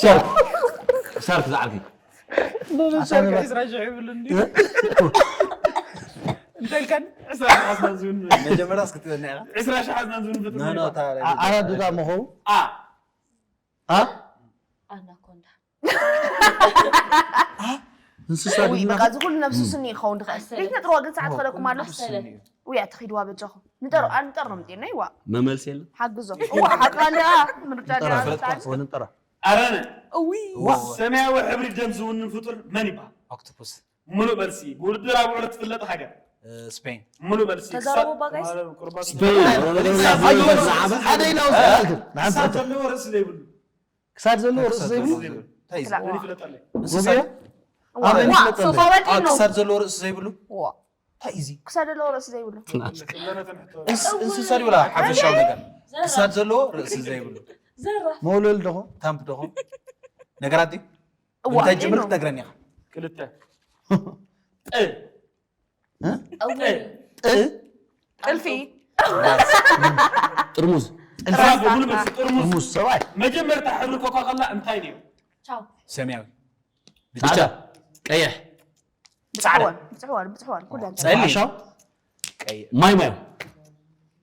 ሻርክ ሻርክ ዝዓርኪ ሻርክ ዕስራ ሽሕ ይብሉ እንዲ እንተልከን ዕስራ ሽሕ ኣስናን ዝውንን መጀመርያ እስክትበና ኢኻ ዕስራ ሽሕ ኣስናን ዝውንን ፍጡር ኖ መን ኖ ይበሃል? ታዲያ ኣራት ዳ መኸው ኣ ኣ ኣናኮንዳ እንስሳ ውይ ድዩ በቃ እዚ ኩሉ ነብሱ ስኒ ይኸውን ድኸ ቤት ነጥርዋ ግን ሰዓት ከለኩም ኣሎ ኣሰለ ውይ ኣትኺድዋ በጃኹም ንጠር ንጠር ነው ምጤና ይዋ መመልሲ የለን ሓግዞ እዋ ሓቃ እንዳ ምርጫ ንጠራ ዲያ ፈለጥኳ ንጠራ እዊ ሰማያዊ ሕብሪ ደም ዝውንን ፍጡር መን ይበሃል? ኦክቶፐስ ሙሉእ መልሲ። ብውድድር ኣብ ውዕለት ትፍለጥ ሃገር። ስፔን ሙሉእ መልሲ። ተዛረቡ ባጋይስ። ቁርባን ስፔን ሓደ ኢላ ውስጥ ኣልክ ክሳድ ዘለዎ ርእሲ ዘይብሉ። ክሳድ ዘለዎ ርእሲ ዘይብሉ እንታይ እዩ ክላ- መን ይፍለጠለይ? እንስሳ ኣበይ ዋ ይፍለጠለይ ሰፋበት ኣብ ነው ክሳድ ዘለዎ ርእሲ ዘይብሉ ዋ እንታይ እዩ እዚ ክሳድ ዘለዎ ርእሲ ዘይብሉ እንስ- እንስሳ ድዩ ወላ ሓፈሻዊ ነገር ክሳድ ዘለዎ ርእሲ ዘይብሉ ዘራፍ መውለል ደኾ ታምፕ ደኾ ነገራት ድዩ እዋ እንታይ ጅምር ነው ክትነግረኒ ኢኻ ክልተ። እወ ጥልፊ ጥርሙዝ ብራቮ፣ ሙሉ መልሲ። ጥርሙዝ። ሙስ ሰብኣይ መጀመርታ ሕብሪ ኮካ ኮላ እንታይ ነይሩ? ቻው ሰማያዊ ብጫ ቀይሕ ብፅሕዋን ብፅሕዋን ብፅሕዋን ኩለን ጸሊም ሓሻው ቀይ ማይ ማይ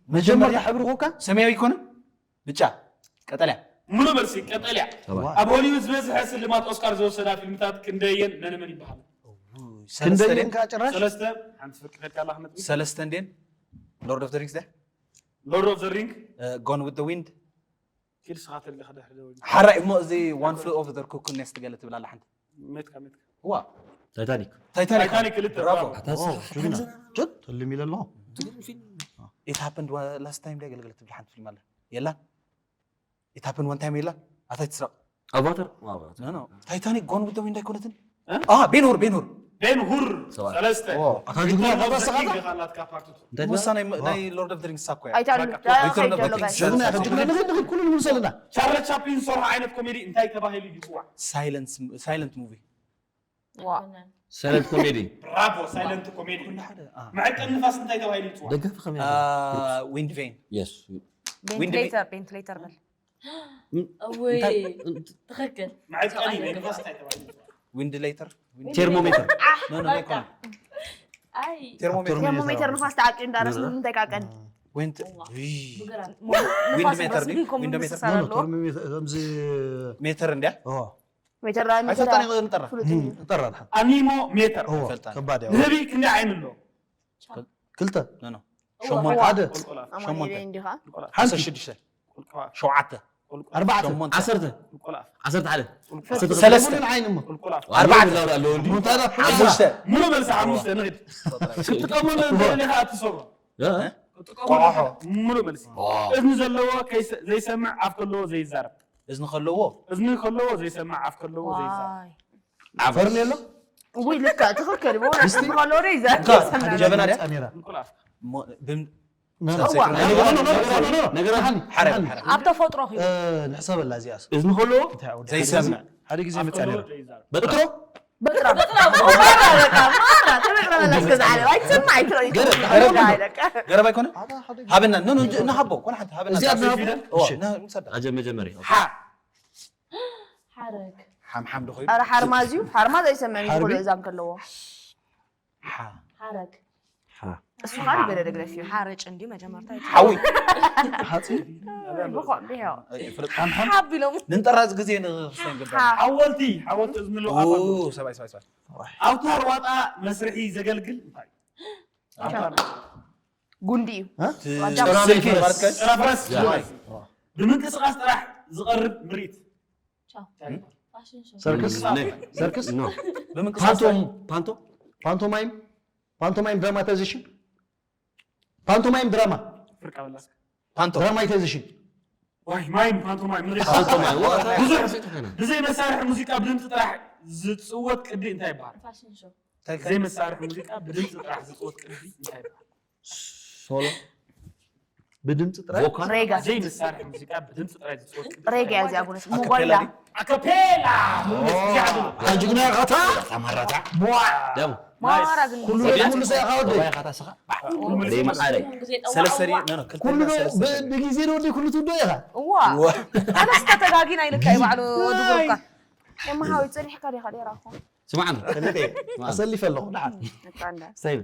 መጀመርታ ሕብሪ ኮካ ሰማያዊ ይኮነ ብጫ ቀጠልያ ሙሉ መልሲ ቀጠልያ። ሰብኣይ ኣብ ሆሊውድ ዝበዝሐ ስልማት ኦስካር ዝወሰዳ ፊልምታት ክንደየን መን መን ይበሃል? ሰለስተ ክንደየን ከዓ ጭራሽ ሰለስተ። ሓንቲ ፍርቂ ከድካ ኣላ ክነጥቢ። ሰለስተ እንዴን ሎርድ ኦፍ ሪንግስ ደ ሎርድ ኦፍ ዘ ሪንግ። ጎን ዊዝ ዊንድ ኪድ ስኻ ተልኻ ድሕሪ ደው ኢሉ። ሓራይ እሞ እዚ ዋን ፍሌው ኦቨር ዘ ኩኩ ኔስት ገለ ትብል ኣላ ሓንቲ ሜትካ ሜትካ። ዋ ታይታኒክ ታይታኒክ ታይታኒክ ክልተ ብራቮ ብራቮ። ኦ፣ ጅግና። ጀት ተልም ኢለ ኣለኹ ኢት ሃፕንድ ላስት ታይም ዲያ ገለገለ ትብል ሓንቲ ፊልም ኣላ የላ ኢት ሃፕንድ ዋን ታይም የላ ኣታይ ትስረቕ ኣቫተር ኖ ኖ ታይታኒክ ጎን ዊዝ ዊንድ ኣይኮነትን እ? አ ቤን ሁር ቤን ሁር ቤን ሁር ሰብኣይ። ሰለስተ። ኦ፣ ኣታ ጅግና ሪተርን ኦፍ ዘ ተባሰኻ ኪንግ ታ? ካላት ካብ ፓርት ቱ። እንታይ ሙሳ ትበሃል? ናይ ናይ ሎርድ ኦፍ ሪንግስ ሳኮ እያ ኣይታ በቃ፣ ዳይ ሪተርን ኦፍ ከይደሎ ዘ ጋይ ኪንግ ጅግና ኢኻ፣ ጅግና ኢኻ፣ ኩሉ ንመልሰልና። ቻርለስ ቻፕሊን ዝሰርሖ ዓይነት ኮሜዲ እንታይ ተባሂሉ ይፅዋዕ? ሳይለንት ሳይለንት ሳይለንት ሙቪ ዋ ሳይለንት ኮሜዲ ብራቮ። ሳይለንት ኮሜዲ። ኩሉ ሓደ አ መዐቀኒ ንፋስ እንታይ ተባሂሉ ይፅዋዕ? ደገፍ ከመይ ዊንድ ቬን የስ ቬንቲሌተር ቬንቲሌተር በል እወይ ትኽክል መዐቀኒ ናይ ንፋስ እንታይ ተባሂሉ ይፅዋዕ? ዊንድ ሌተር ቴርሞሜተር ኖ ኖ ኖ ኣይ ቴርሞሜተር ቴርሞሜተር ንፋስ ተዓቂዩ እንዳረስ ምንም ተቃቀን ዊንድ እዋ ዊንድ ብግራን ሜተር ድዩ ዊንድ ሜተር ሰራሎ ከምዚ ሜተር እንዲያ ኦ፣ ሜተር ራሚ ኣይፈልጣን እየ፣ ንጠራ። ፍሉጥ እዩ። ንጠራ ድሓን። ኣኒሞ ሜተር። እዎ፣ ፈጣን። ከባድ እያ። ንህቢ ክንደይ ዓይኒ ኣለዎ? ክልተ። ኖ፣ ኖ። እዎ። ሸሞንተ። ሓደ። ቁልቁል ኣፍ። ኣማኑኤል ሸሞንተ። እንዲኻ? ቁልቁል ኣፍ። ሓንቲ። ዓሰርተ ሽዱሽተ። ቁልቁል ኣፍ። ሸውዓተ። ቁልቁል ኣፍ። ኣርባዕተ። ሸሞንተ። ዓሰርተ። ቁልቁል ኣፍ። ዓሰርተ ሓደ። ቁልቁል ኣፍ። ሰለስተ። ሰለስተ። ሙሉን ዓይኒ እሞ። ቁልቁል ኣፍ። ኣርባዕተ። ሙሉ ኣለዎ እንዲ። ሙሉ ተራ። ሓሙሽተ። ሙሉ መልሲ ሓሙሽተ ንኺድ። ክትጥቀመሉ እንተ ደሊኻ ኣትሰብሮ። እ? ክትጥቀመሉ ቆሖ። ሙሉ መልሲ። ዋው። እዝኒ ዘለዎ ከይሰ-፣ ዘይሰምዕ፣ ኣፍ ከለዎ ዘይዛረብ። እዝኒ ከለዎ? እዝኒ ከለዎ ዘይሰምዕ፣ ኣፍ ከለዎ ዘይዛረብ። ዋይ። ዓበስ። ፈርኔሎ? ውይ፣ ልካ ትኽክል። ብእውነት ድስቲ? እዝኒ ከለዎ ዘይዛረብ፣ እንካ፣ ዘይሰምዕ። ጀበና ድያ? ጸሚራ። ቁልቁል ኣፍ። ሞ-፣ ብም-፣ ኖ፣ ኖ። ሰንሰይት ኖ፣ ኖ፣ ኖ፣ ኖ፣ ኖ፣ ኖ። ነገራት ሓኒ፣ ሓረ፣ ሓኒ። ሓረ። ኣብ ተፈጥሮ ኺ? እ፣ ንሕሰበላ እዚኣስ። እዝኒ ከለዎ እንታይ ዓውዲ? ዘይሰምዕ። ሓደ ግዜ ኣፍ መጻለና። ከለዎ ዘይዛረብ። በጥሮ? በጥሮ። በጥሮ። ማራ በቃ፣ ማራ፣ ተበጥሮ መለስ ገዛ ዓለም። ኣይትሰምዕ፣ ኣይትረኢ፣ ገረብ፣ ኣይትረኢ። ገረብ ኣይኮነ? ኣታ ሓደ ግዜ። ሃበና። ኖ፣ ኖ፣ እንጂ፣ ንሃቦ፣ ኮነ ሓንቲ ሃበና። እዚኣ ንሃቦ? እሺ። ና፣ ንውሰዳ። ኣጀ መጀመርያ። ሓ። ሓረግ። ሓምሓም ዶ ኮይኑ? ኧረ ሓርማዝ እዩ። ሓርማዝ ኣይሰምዕን እዩ፣ ሓርቢ? ኩሉ እዛን ከለዎ። ሓ። ሓረግ። ሓ። እሱ ኻል ገለ ደግለፍ እዩ። ሓረጭ እንዲዩ መጀመርታ እዩ። ሓዊ። ሓፂ። ብኾ-፣ ብሄው። ኣይ፣ ፍልጥ ሓምሓም። ሓብ ኢሎም። ንንጠራዝ ግዜ ንኽሰን ግበር። ሓ። ሓወልቲ፣ ሓወልቲ እዝኒ ኣለዎ፣ ኣፍ ኣለዎ። ኦ፣ ሰብኣይ፣ ሰብኣይ፣ ሰብኣይ። ኣውታር ዋጣ መስርሒ ዘገልግል እንታይ? ኣውታር። ጉንዲ እዩ። እ? ጭራ ስልኪ። ማለት ከ? ጭራ ፈረስ። ያ። ብምንቅስቃስ ጥራሕ ዝቐርብ ምርኢት። ቻው። እንታይ? ፋሽን ሾው። ሰርከስ? ነ-፣ ሰርከስ? ኖ። ብምንቅስቃስ ፓንቶም፣ ፓንቶ? ፓንቶማይም? ፓንቶማይም ድራማታይዜሽን? ፓንቶማይም ድራማ? ፍርቃ በላስ። ፓንቶ። ድራማታይዜሽን? ዋይ፣ ማይም፣ ፓንቶማይም፣ ንሪኦ። ፓንቶማይም። ብዙሕ ብዘይ መሳርሒ ሙዚቃ ብድምፂ ጥራሕ ዝፅወት ቅዲ እንታይ ይበሃል? ፋሽን ሾው። እንታይ? ብዘይ መሳርሒ ሙዚቃ ብድምፂ ጥራሕ ዝፅወት ቅዲ እንታይ ይበሃል? ሶሎ። ብድምፂ ጥራይ? ቮካል? ሬጋ። ዘይመሳርሒ ሙዚቃ ብድምፂ ጥራይ ዝፅወት ቅዲ። ሬጋ እያ እዚኣ፣ ብእውነት። ኣካፔላ ሞባይላ። ድዩ? ኣካፔላ! ሙሉ ኦ። እዚኣ ድዩ? ኣታ ጅግና ኢኻ። ኣታ ማራታ። ሞዋ። ደም። ማራ ናይስ። ግን ኩሉ፣ ግዜ ኩሉ ሰ ኢኻ ወደይ። ሮባይ ኢኻ ታስኻ። ኩሉ ግዜ ደይ መዓረይ። ኩሉ ግዜ ጠዋዕ ሰለስተ ሪ-፣ እዋ። ኖ፣ ኖ፣ ክልተ ኩሉ ዶ ሰለስተ ብ-፣ ሪ-፣ ብግዜ ዶ ወደይ ኩሉ ትውዶ ኢኻ? እዋ። እዋ። ኣነስ ከተጋጊና ኢልካ እዩ ባዕሉ ወዲ ጉሩብካ። ኤማ ሓወይ፣ ጸኒሕካ ዲኻ ኔራ እኮ? ስማዕኒ። ክልተ ስማዕኒ። ኣሰሊፈ ኣለኹ፣ ደሓን። በቃ እንዳ። ሰይብ።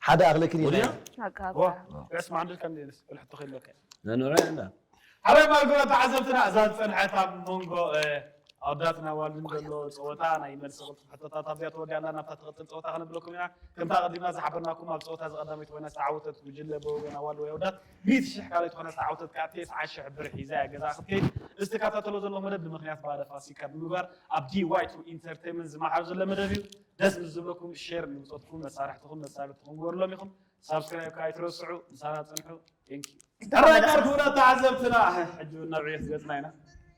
ሓደ ኣኽለክን ወዲያ? ኢለ። ኣቃ፣ ዋ፣ ኣቃ። ዕስ ማዕድል ከም ደንስ፣ ብልሕቶ ከይለካ። ነንረ እንዳ። ሓባይ ማልጎ ተዓዘብትና፣ እዛ ዝጸንሐት ኣብ መንጎ፣ እ፣ ኣወዳትን ኣዋልድን ዘሎ ጸወታ፣ ናይ መልሲ ቅልጡፍ ሕቶታት ኣብዚኣ ተወዲኣ ኣላ። ናብታ ትቕጽል ጸወታ ከነብለኩም ኢና። ከምታ ኣቐዲምና ዝሓበርናኩም፣ ኣብ ጸወታ ዝቐዳመይቲ ኮይና ዝተዓወተት ጉጅለ በወገን ኣዋልድ ወይ ኣወዳት፣ ሚእቲ ሽሕ ካልኣይቲ ኮይና ዝተዓወተት ከኣ ተስዓ ሽሕ ብር ሒዛ እያ ገዛ ክትከይድ። እዚ ትከታተሎ ዘለኹም መደብ ብምኽንያት በዓለ ፋሲካ ብምግባር ኣብ ዲ ዋይ ቱ ኢንተርቴይመንት ዝመሓር ዘሎ መደብ እዩ። ደስ ምስ ዝብለኩም ሼር ንብጾትኩም፣ መሳርሕትኹም፣ መሳርሕትኹም ግበሩሎም ኢኹም። ሳብስክራይብ ከኣ ኣይትረስዑ። ምሳና ጽንሑ። Thank you። ተራይ ማርኩና ተዓዘብትና፣ ሕጂ እውን ናብ ዕዮት ገጽና ኢና።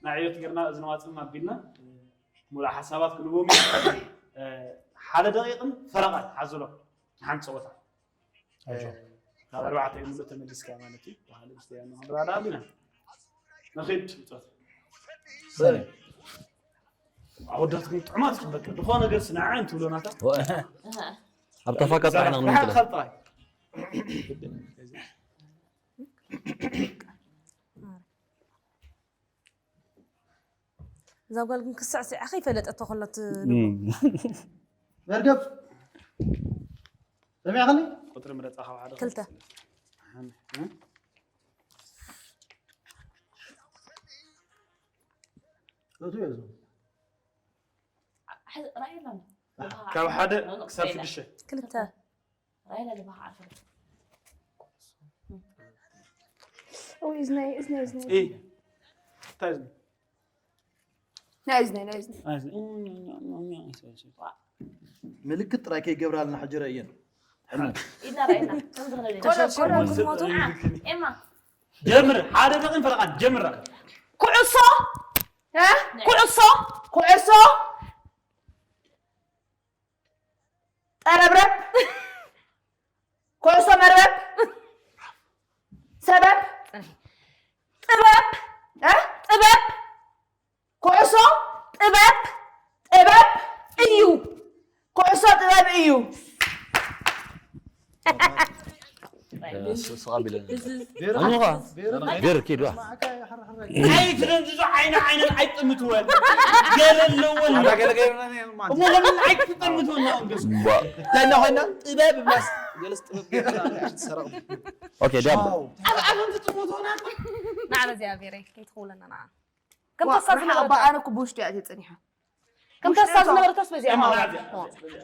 ናብ ዕዮት ገርና እዝኒ ዋጽም ኣቢልና፣ ሙሉእ ሓሳባት ክንቦም እዩ። ሓደ ደቂቕን ፈረቓን ሓዝሎ ንሓንቲ ጸወታ። ኣጆ። ካብ ኣርባዕተ እዩ ሙሉእ ተመሊስካ ማለት እዩ። በሃሊ ምስ ደያኑ ክንረዳእ ኣቢና። ንኺድ ጸወታ። ሰሪ። ኣወዳት ግን ጥዑማት በቃ፣ ድኾነ ነገር ስናዕን ትብሎ ናታ። ወ-፣ ኣብ ተፋካ ጥራሕ ንኽንምጥለ። ጥራሕ ጥራይ። እዛ ጓል ግን ክስዕስዓ ከይፈለጠቶ ከሎ ት-፣ እም። መርገብ። ሰሚዕኽኒ? ቁጽሪ ምረጻ ካብ ሓደ ክልተ። ክልተ። እቱ እየ ዝብል። ራእየላ። ካብ ሓደ ክሳብ ሽዱሽተ። ክልተ። ራእየላ ልባህ ዓፈር። ኦይ፣ እዝነይ፣ እዝነይ፣ እዝነይ። እይ። እንታይ እዝኒ? ናይ እዝነይ፣ ናይ እዝነይ። ናይ እዝኒ። ምልክት ጥራይ ከይገብራልና ሕጂ ረእየን። ኢድና ራእየና። ከምዚ ክንብል ኢና። ኮሎ፣ ኮሎ፣ ክትሞቱ። ኤማ። ጀምር፣ ሓደ ደቂን ፈረቓን፣ ጀምር። ኩዕሶ፣ እ? ኩዕሶ፣ ኩዕሶ፣ ጠረብረብ፣ ኩዕሶ መርበብ፣ ሰበብ፣ ጥበብ፣ እ? ጥበብ፣ ኩዕሶ ጥበብ፣ ጥበብ እዩ። ኩዕሶ ጥበብ እዩ። ስ-፣ ስቕ ኣቢለ። ኣጆኻ። ገር ኪድ ዋ። ኣይትደንዝዞ፣ ዓይነ ዓይነን ኣይጥምትወን። ገለ ኣለወን። ኣታ ገለ ገይርና ነይሩ ማለት። እሞ ለምን ኣይትጠምትወን? ባ። እንታይ ኮይና? ጥበብ ማስ-፣ ገለስ ጥበብ ገይርና ትሰረቕ። ኦኬ፣ ዳም። ኣብ ዓለም ትጥምትወን ኣታ። ንዓ በዚኣ ቤረይ፣ ከይትኽውለና ንዓ። ከም ዋ፣ ተሳዝና ንሓ ወጣ። ኣነ እኮ ብውሽጢ እያ እትጸኒሓ። እንተሳ ዝነበረካስ በዚኣ እማ፣ ምሓ። ናብዚኣ፣ ናብዚኣ፣ ናብዚኣ።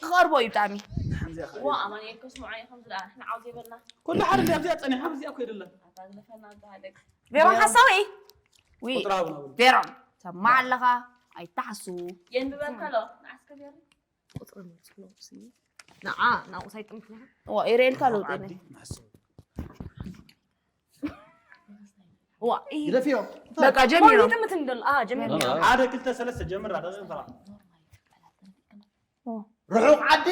ክቐርቦ እዩ ብጣዕሚ። ሓምዚኣ ኸ። ዋ፣ ኣማኑኤል ከስምዖ እዩ ከምዚ ደኣ፣ ንዓው ዘይበልና። ኩሉ ሓደ እንዲ ኣብዚኣ ጸኒሓ፣ ኣብዚኣ እኮ የደላ። ኣታ ግደፈና፣ ኣታ ሃለቅ። ቬሮን ሓሳዊ። ዊ። ቁጥሪ ሃቡና፣ ሃቡና። ቬሮን፣ ሰማዕ ኣለኻ? ኣይተሓሱ። የንብበልካ ኣሎ፣ ንዓስከ ቬሮን። ቁጽሪ ምጽሎ ሲ ንዓ ናብኡ ሳይጥምትና። ዋ፣ ኤሬልካ ለውጥ የለን። ዓዲ መሕሰዊ። ዋ፣ ኢ-፣ ግደፍዮ። በቃ፣ ጀሚሮም። ሞይት ምትን ደል-፣ ኣ፣ ጀሚሮም። ሓደ፣ ክልተ፣ ሰለስተ፣ ጀምራ፣ ደቂቕ ተራ። ኦ። ርሑቕ ዓዲ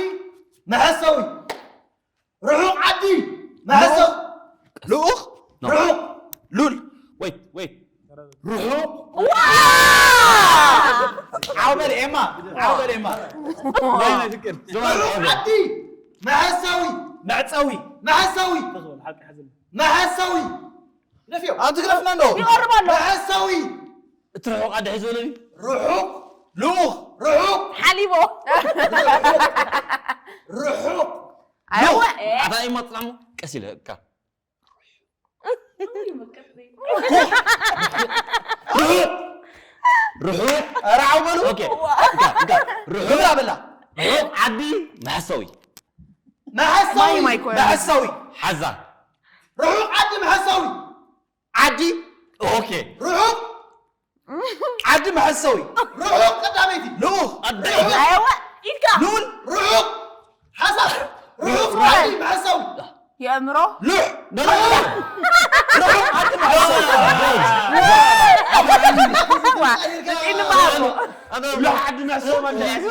መሕሰዊ። ርሑቕ ዓዲ መሕሰዊ። ልኡኽ? ርሑቕ። ሉል። ወይት፣ ወይት። ርሑቕ። ዋ! ዓው በል ኤማ፣ ዓው በል ኤማ። ናይ፣ ናይ ፍቅር። ርሑቕ ዓዲ መሕሰዊ። መዕጸዊ። መሕሰዊ። ሓቂ ሓዘል። መሕሰዊ። ግደፍዮ። ኣንቲ ግደፍና እንዶ። ይቐርብ ኣሎ። መሕሰዊ። እቲ ርሑቕ ዓዲ ሕዚ በለኒ። ርሑቕ። ልኡኽ። ርሑቕ። ሓሊቦ። ርሑቕ። ኣይወ። ኣታ ኢማ ጽናሙ ቀስ ኢለ እካ። ርሑቕ። ርሑቕ። ኧረ ዓው በሉ። ኦኬ። እካ፣ እካ። ርሑቕ። ግብራ በላ። ርሑቕ ዓዲ መሕሰዊ። መሕሰዊ። ማይ፣ ማይ ኮነ። መሕሰዊ። ሓዛ። ርሑቕ ዓዲ መሕሰዊ። ዓዲ። ኦኬ። ርሑቕ። ዓዲ መሕሰዊ። ርሑቕ ቀዳመይቲ። ልኡኽ። ኣደ። ርሑቕ። ኣይወ። ኢድካ። ሉል። ርሑቕ። ሓሳብ። ርሑቕ ዓዲ መሕሰዊ። የእምሮ። ሉሕ። ኖ፣ ኖ፣ ኖ፣ ኖ። ርሑቕ ዓዲ መሕሰዊ። ዋ፣ ንባቦ። ሉሕ ዓዲ መሕሰዊ ማለት እዩ።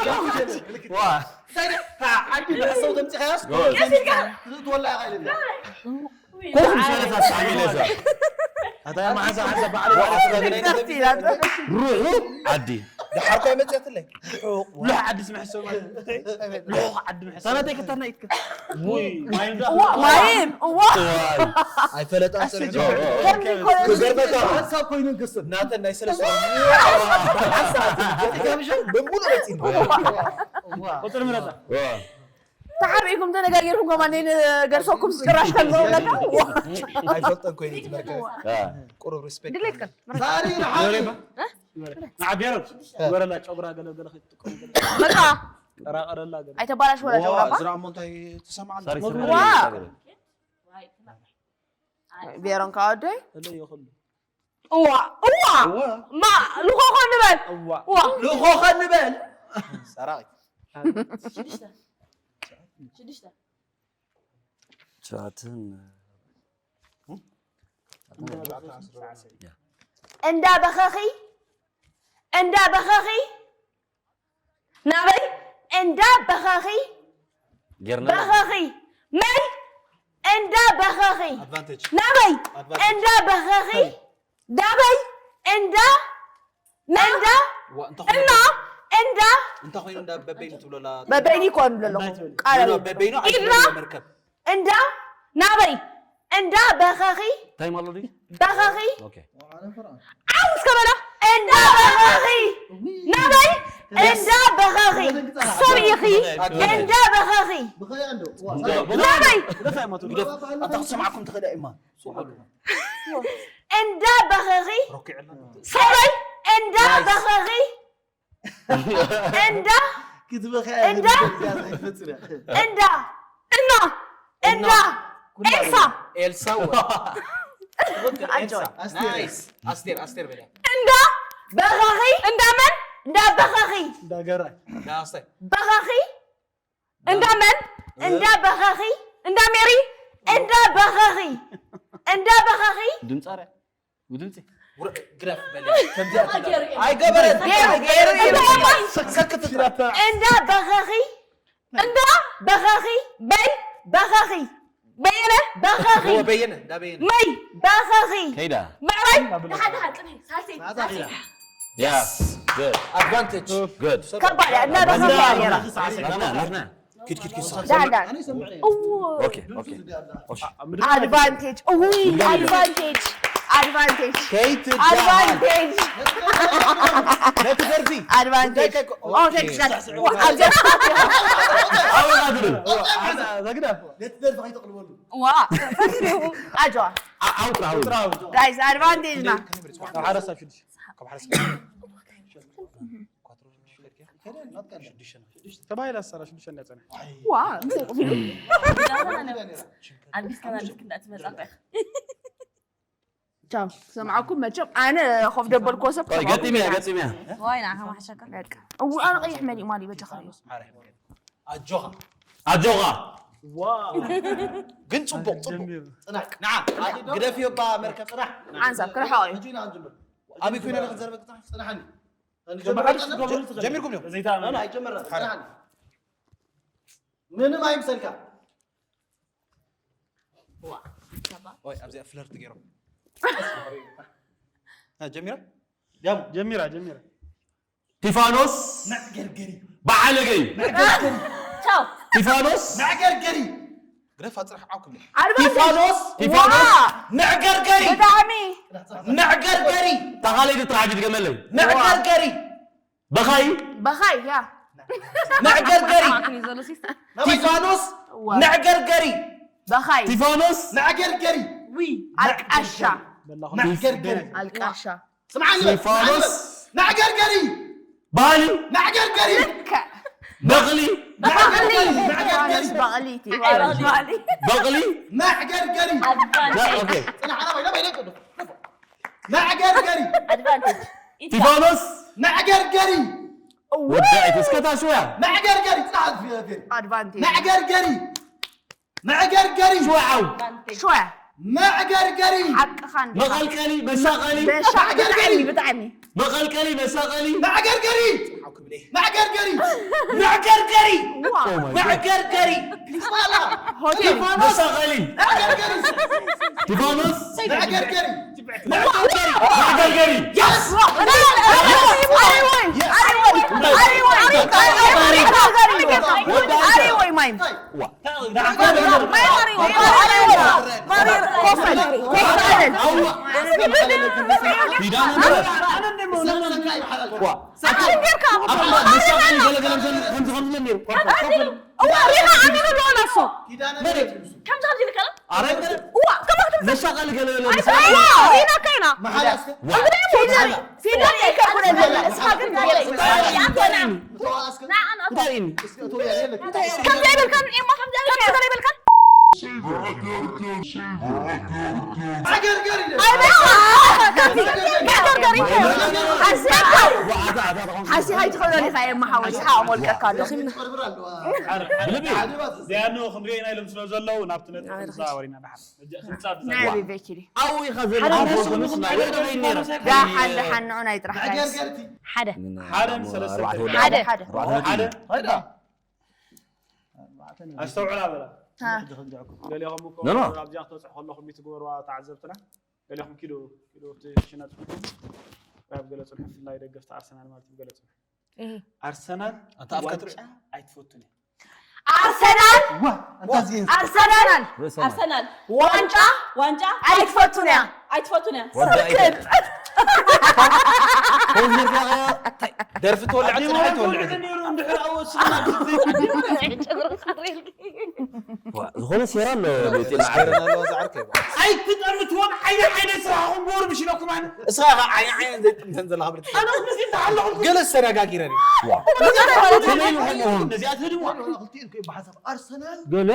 ዋ። እንታይ ደ-፣ ታ ዓዲ መሕሰዊ ተምፂኻያስ? ጎበዝ። ቀስ ኢልካ። ክትወላ ኢኻ ኢለኒ። ኮፍ ሰለሳ ሳሚ ለዛ። ኣታ መዓዛ፣ መዓዛ በዓል ዋ፣ በዓል ኣታ ተገናኝና። ሩሑ ዓዲ። ድሓር እኮ መፅያትለይ። ልሕ ዓዲ ስምሐ ሰብ ማለት። ልሕ ዓዲ ምሐ ሰብ። ሰነተይ ከተና ይትከ። ውይ፣ ማይም ዳ። እዋ፣ ማይም፣ እዋ። ኣይፈለጣን ኣስተ ጽርግያ። ጀምር። ገርሚ እኮ ነው። ክገርመካ። ሓሳብ ኮይኑ ግስም። ናተን ናይ ሰለስተ። ሓሳብ። ከምሻ ብምሉእ መፂና። ቁፅሪ ምረፃ። ዋ። ተሓቢእኩም ተነጋጊርኩም ከማን ነይ ንገርሰኩም ጭራሽ ከም ዝብለካ። ኣይፈልጠን ኮይኑ ትመርገ። አ። ቁሩብ ሪስፔክት። ድሌትካ። ዛሬ ንሓ-፣ ንዓ ቤሮን፣ እ? ወረላ ጨጉራ ገለ ገለ ክትጥቀም ገለ። በቃ። ቀራቀረላ ገለ። ኣይተባላሽ ወላ ዋ፣ ጨጉራ እባ። ዝራ እሞ እንታይ ትሰማዕ? ሳሪ፣ ሳሪ፣ ዋ። ሳሪ። ቤሮን ካወደይ? እለ ይኹሉ። እዋ፣ እዋ። እዋ። ማ፣ ልኾኾ ንበል። እዋ። እዋ። ልኾኾ ንበል። ሰራቂ። ሽዱሽተ። ሽዱሽተ። ቻትን። እንዳ በኸኺ፣ እንዳ በኸኺ፣ ናበይ? እንዳ በኸኺ፣ ጌርና። በኸኺ፣ መን? እንዳ በኸኺ፣ ኣድቫንቴጅ። ናበይ? ኣድቫንቴጅ። እንዳ በኸኺ፣ ዳበይ? እንዳ፣ እንዳ፣ ዋ፣ እንተ ኾይኑ እና፣ እንዳ፣ እንተ ኾይኑ እንዳ በበይኑ ትብሎላ። በበይኑ ይኮን ብሎ ኣለኹ። እንታይ ትብል? ቃል ኖ፣ ኖ፣ ኣይብሎ። በበይኑ ኢድና። ኣይትብሎላ መርከብ። እንዳ፣ ናበይ? እንዳ በኸኺ። ታይም ኣሎ ድዩ? በኸኺ። ኦኬ። ዓው እስከ በላ። እንዳ በኸኺ። ናበይ? እንዳ በኸኺ። ሰብ ኢኺ። እንዳ በኸኺ። ናበይ? ግደፍ፣ ግደፍ። ኣታ ክትሰምዓኩም ትኽእል እያ እማ። እንዳ በኸኺ። ሮኪ ዕላ። ሰበይ እንዳ ናይስ። በኸኺ። እንዳ ክትበኺ እንዳ ኣይትበኽያ ዘይትፈጽም እያ። እንዳ እና እና እንዳ ኩላ ኤልሳ። ኤልሳ ዋ። ትኽክል፣ ኣጆ። ኤልሳ። ኣስቴር። ናይስ። ኣስቴር፣ ኣስቴር በላ። እንዳ በኸኺ። እንዳ መን? እንዳ በኸኺ። እንዳ ገራይ። እንዳ ኣስቴር። በኸኺ። እንዳ መን? እንዳ በኸኺ። እንዳ ሜሪ። እንዳ በኸኺ። እንዳ በኸኺ። ድምጻ ርያ። ብድምጺ። ውረ-፣ ግረፍ በለ። ከምዚኣ ትብላ። ኣይገበረት። ገይሩ፣ ገይሩ፣ ገይሩ። ሰክ-፣ ሰክት ትብላ። እንዳ በኸኺ። እንዳ በኸኺ። በይ በኸኺ። በየነ። በኸኺ። ኦ፣ በየነ፣ እንዳ በየነ። መይ በኸኺ። ከይዳ። መዕረይ። ደሓ፣ ደሓ፣ ቅኒ፣ ሳልሰይቲ፣ ሳልሰይቲ። ያስ። ጉድ። ኣድቫንቴጅ። ጉድ። ከባድ እያ፣ እና በኸኺ እያ ነይራ። ናትና፣ ናትና። ኪድ፣ ኪድ፣ ኪድ፣ ሳልሰይቲ። ዳን፣ ዳን። እዎ። ኦኬ፣ ኦኬ። ኦኬ። ኣድቫንቴጅ። እውይ፣ ኣድቫንቴጅ። ኣድቫንቴጅ። ከይትዳሃል። ኣድቫንቴጅ። ነቲ ደርፊ። ኣድቫንቴጅ። ጉዳይ ከይኮ-፣ ኦኬ፣ ኦኬ። ዳን። ዋ፣ ኣብዚኣ። ኣብዚኣ። ዘግዳ። ነቲ ደርፊ ከይተቕልበሉ። ዋ። ኣጆዋ። ዓ-፣ ዓው ጥራ፣ ዓው። ጥራ፣ ዓው። ጋይስ፣ ኣድቫንቴጅ ና። ካብ ሓደ ሳብ ሽዱሽተ። ካብ ሓደ ሳብ። ተባሂላ ዝሰራ ሽዱሽተ እንዳ ጸንሐ። ዋ ኣልቢስካ ኣልቢስክ እንዳትመጻ እኮ ኢኻ ቻው ሰምዓኩም መቸም ኣነ ኮፍ ደበልኮ ሰብ ገጢምያ ገጢምያ ዋይ ንዓኻ ማሕሸካ እው ኣነ ቀይሕ መሊእ ማሊ በጃ ክሪኦ ኣጆኻ ኣጆኻ ግን ጽቡቕ ጽቡቕ ጽናሕ ንዓ ግደፍዮ ባ መርከብ ጽናሕ ሓንሳብ ክርሕቕ እዩ ኣበይ ኮይነ ክንዘርበ ጽናሕ ጽናሕኒ ጀሚርኩም እዮም ዘይተኣመነ ኣይጀመርና ምንም ኣይምሰልካ ዋ ወይ ኣብዚኣ ፍለርት ገይሮም ጀሚራ ዳሞ ጀሚራ ጀሚራ ቲፋኖስ መዕገርገሪ በዓለገይ ቻው ቲፋኖስ መዕገርገሪ ግደፋ ፅራሕ ዓው ክብል ኣልባሽ ቲፋኖስ ቲፋኖስ መዕገርገሪ ብጣዕሚ መዕገርገሪ ታኻለይ ድጥራሕ ድገመለይ መዕገርገሪ በኻይ በኻይ ያ መዕገርገሪ ማዕክን እዩ ዘሎ ሲስተር ቲፋኖስ መዕገርገሪ በኻይ ቲፋኖስ መዕገርገሪ ዊ ኣልቃሻ መዕገርገሪ ኣልቃሻ ስምዓኒ ቲፋኖስ መዕገርገሪ ባህሊ መዕገርገሪ በቕሊ በቕሊ መዕገርገሪ በቕሊ እቲ በቕሊ በቕሊ መዕገርገሪ ኦኬ ፅናሕ ዓረባይ ለበይ ለይ ቅዱስ መዕገርገሪ ኣድቫንቴጅ ቲፋኖስ መዕገርገሪ ወዳኢት እስከ ታሽወያ መዕገርገሪ ፅናሕ ፊ ኣድቫንቴጅ መዕገርገሪ መዕገርገሪ ሽወዓው ሽወ መዕገርገሪ ሓቅኻ እንዲኻ መቐልቀሊ መሻቐሊ በሻ ብጣዕሚ ብጣዕሚ መቐልቀሊ መሳቐሊ መዕገርገሪ መዕገርገሪ መዕገርገሪ ዋው መዕገርገሪ ስማላ ሆቴል መሳቐሊ መዕገርገሪ ቲፋኖስ መዕገርገሪ መዕገርገሪ Yes! ኣሪወይ ማይም ዋ ኪዳነ ምሕረት ዋ ኣክሽን ጌርካ ኣብ መሳቐሊ ገለገለ ምሰል ከምዚ ከምዚ ነይሩ እዋ ሪና ኣሚኑ ኣለዎ ናሶ ኪዳነ ምሕረት እዋ ከማክትም መሳቐሊ ገለገለ ሪና ከይና መሓላስ ፊደል ይከርኩነ ዘለ እስኻ ግን እንታይ ኢኒ ከምዚ ኣይበልካን ኤማ ከምዚ ኣይበልካን ሓሲኻ ይትኽእሎ ኢኻ ኤማ ሓወይ ሓቕ ሞልቀካ ኣሎ ብልቢ ዚያኖ ክንሪኦ ኢና ኢሎም ስለ ዘለዉ ናብቲ ነጥቢ ክንዘዋወር ኢና ደሓር ሕጂ ክንጻብ ንዓይ ዘግባእ ቤቤኪ ድዩ ኣብኡ ኢኻ ዘለና ሓደ ኣቦ ሰሙን ጎንስ ስምዒት ናይወደ ዘይነይሩ ዘይነይረ ደሓን ደሓን ንዑ ናይ ጥራሕ ጋይስ ሓደ ሓደ ሰለስተ ሓደ ሓደ ሓደ ሃይዳ ኣስተውዕላ በላ ሃ። ገሊኹም እኮ ኖ፣ ኖ። ኣብዚኣ ክትበፅሑ ከለኹም ይትግበርዋ ተዓዘብትና ገሊኹም ኪዱ ኪዱ እቲ ሽነፅኩም ኣብ ገለ ፅንሑ ብፍላይ ደገፍቲ ኣርሰናል ማለት እዩ ገለ ፅንሑ ኣርሰናል ኣንታ ኣፍካ ትርኢ ዋንጫ ኣይትፈቱን እያ ኣርሰናል ዋ ኣንታ ዝጌን ኣርሰናል ኣርሰናል ዋንጫ ዋንጫ ኣይትፈቱን እያ ኣይትፈቱን እያ ወዳኢት ደርፊ ትወልዕ ትንሓ ትወልዕ ዝኾነ ሴራ ኣሎ ቤቴ ስገረና ኣለዋ ዝዓርከ ኣይትጠምትዎም ዓይነ ዓይነ ስራሕኹም ቦሩ ምሽለኩም ኣነ እስኻ ኢኻ ዓይነ ዓይነ ዘይጥምተን ዘለኻ ብልት ኣነ ምስ ተሓለኹም ገለ ዝተረጋጊረን ነዚኣ ትህድዋ ኣርሰናል ገለ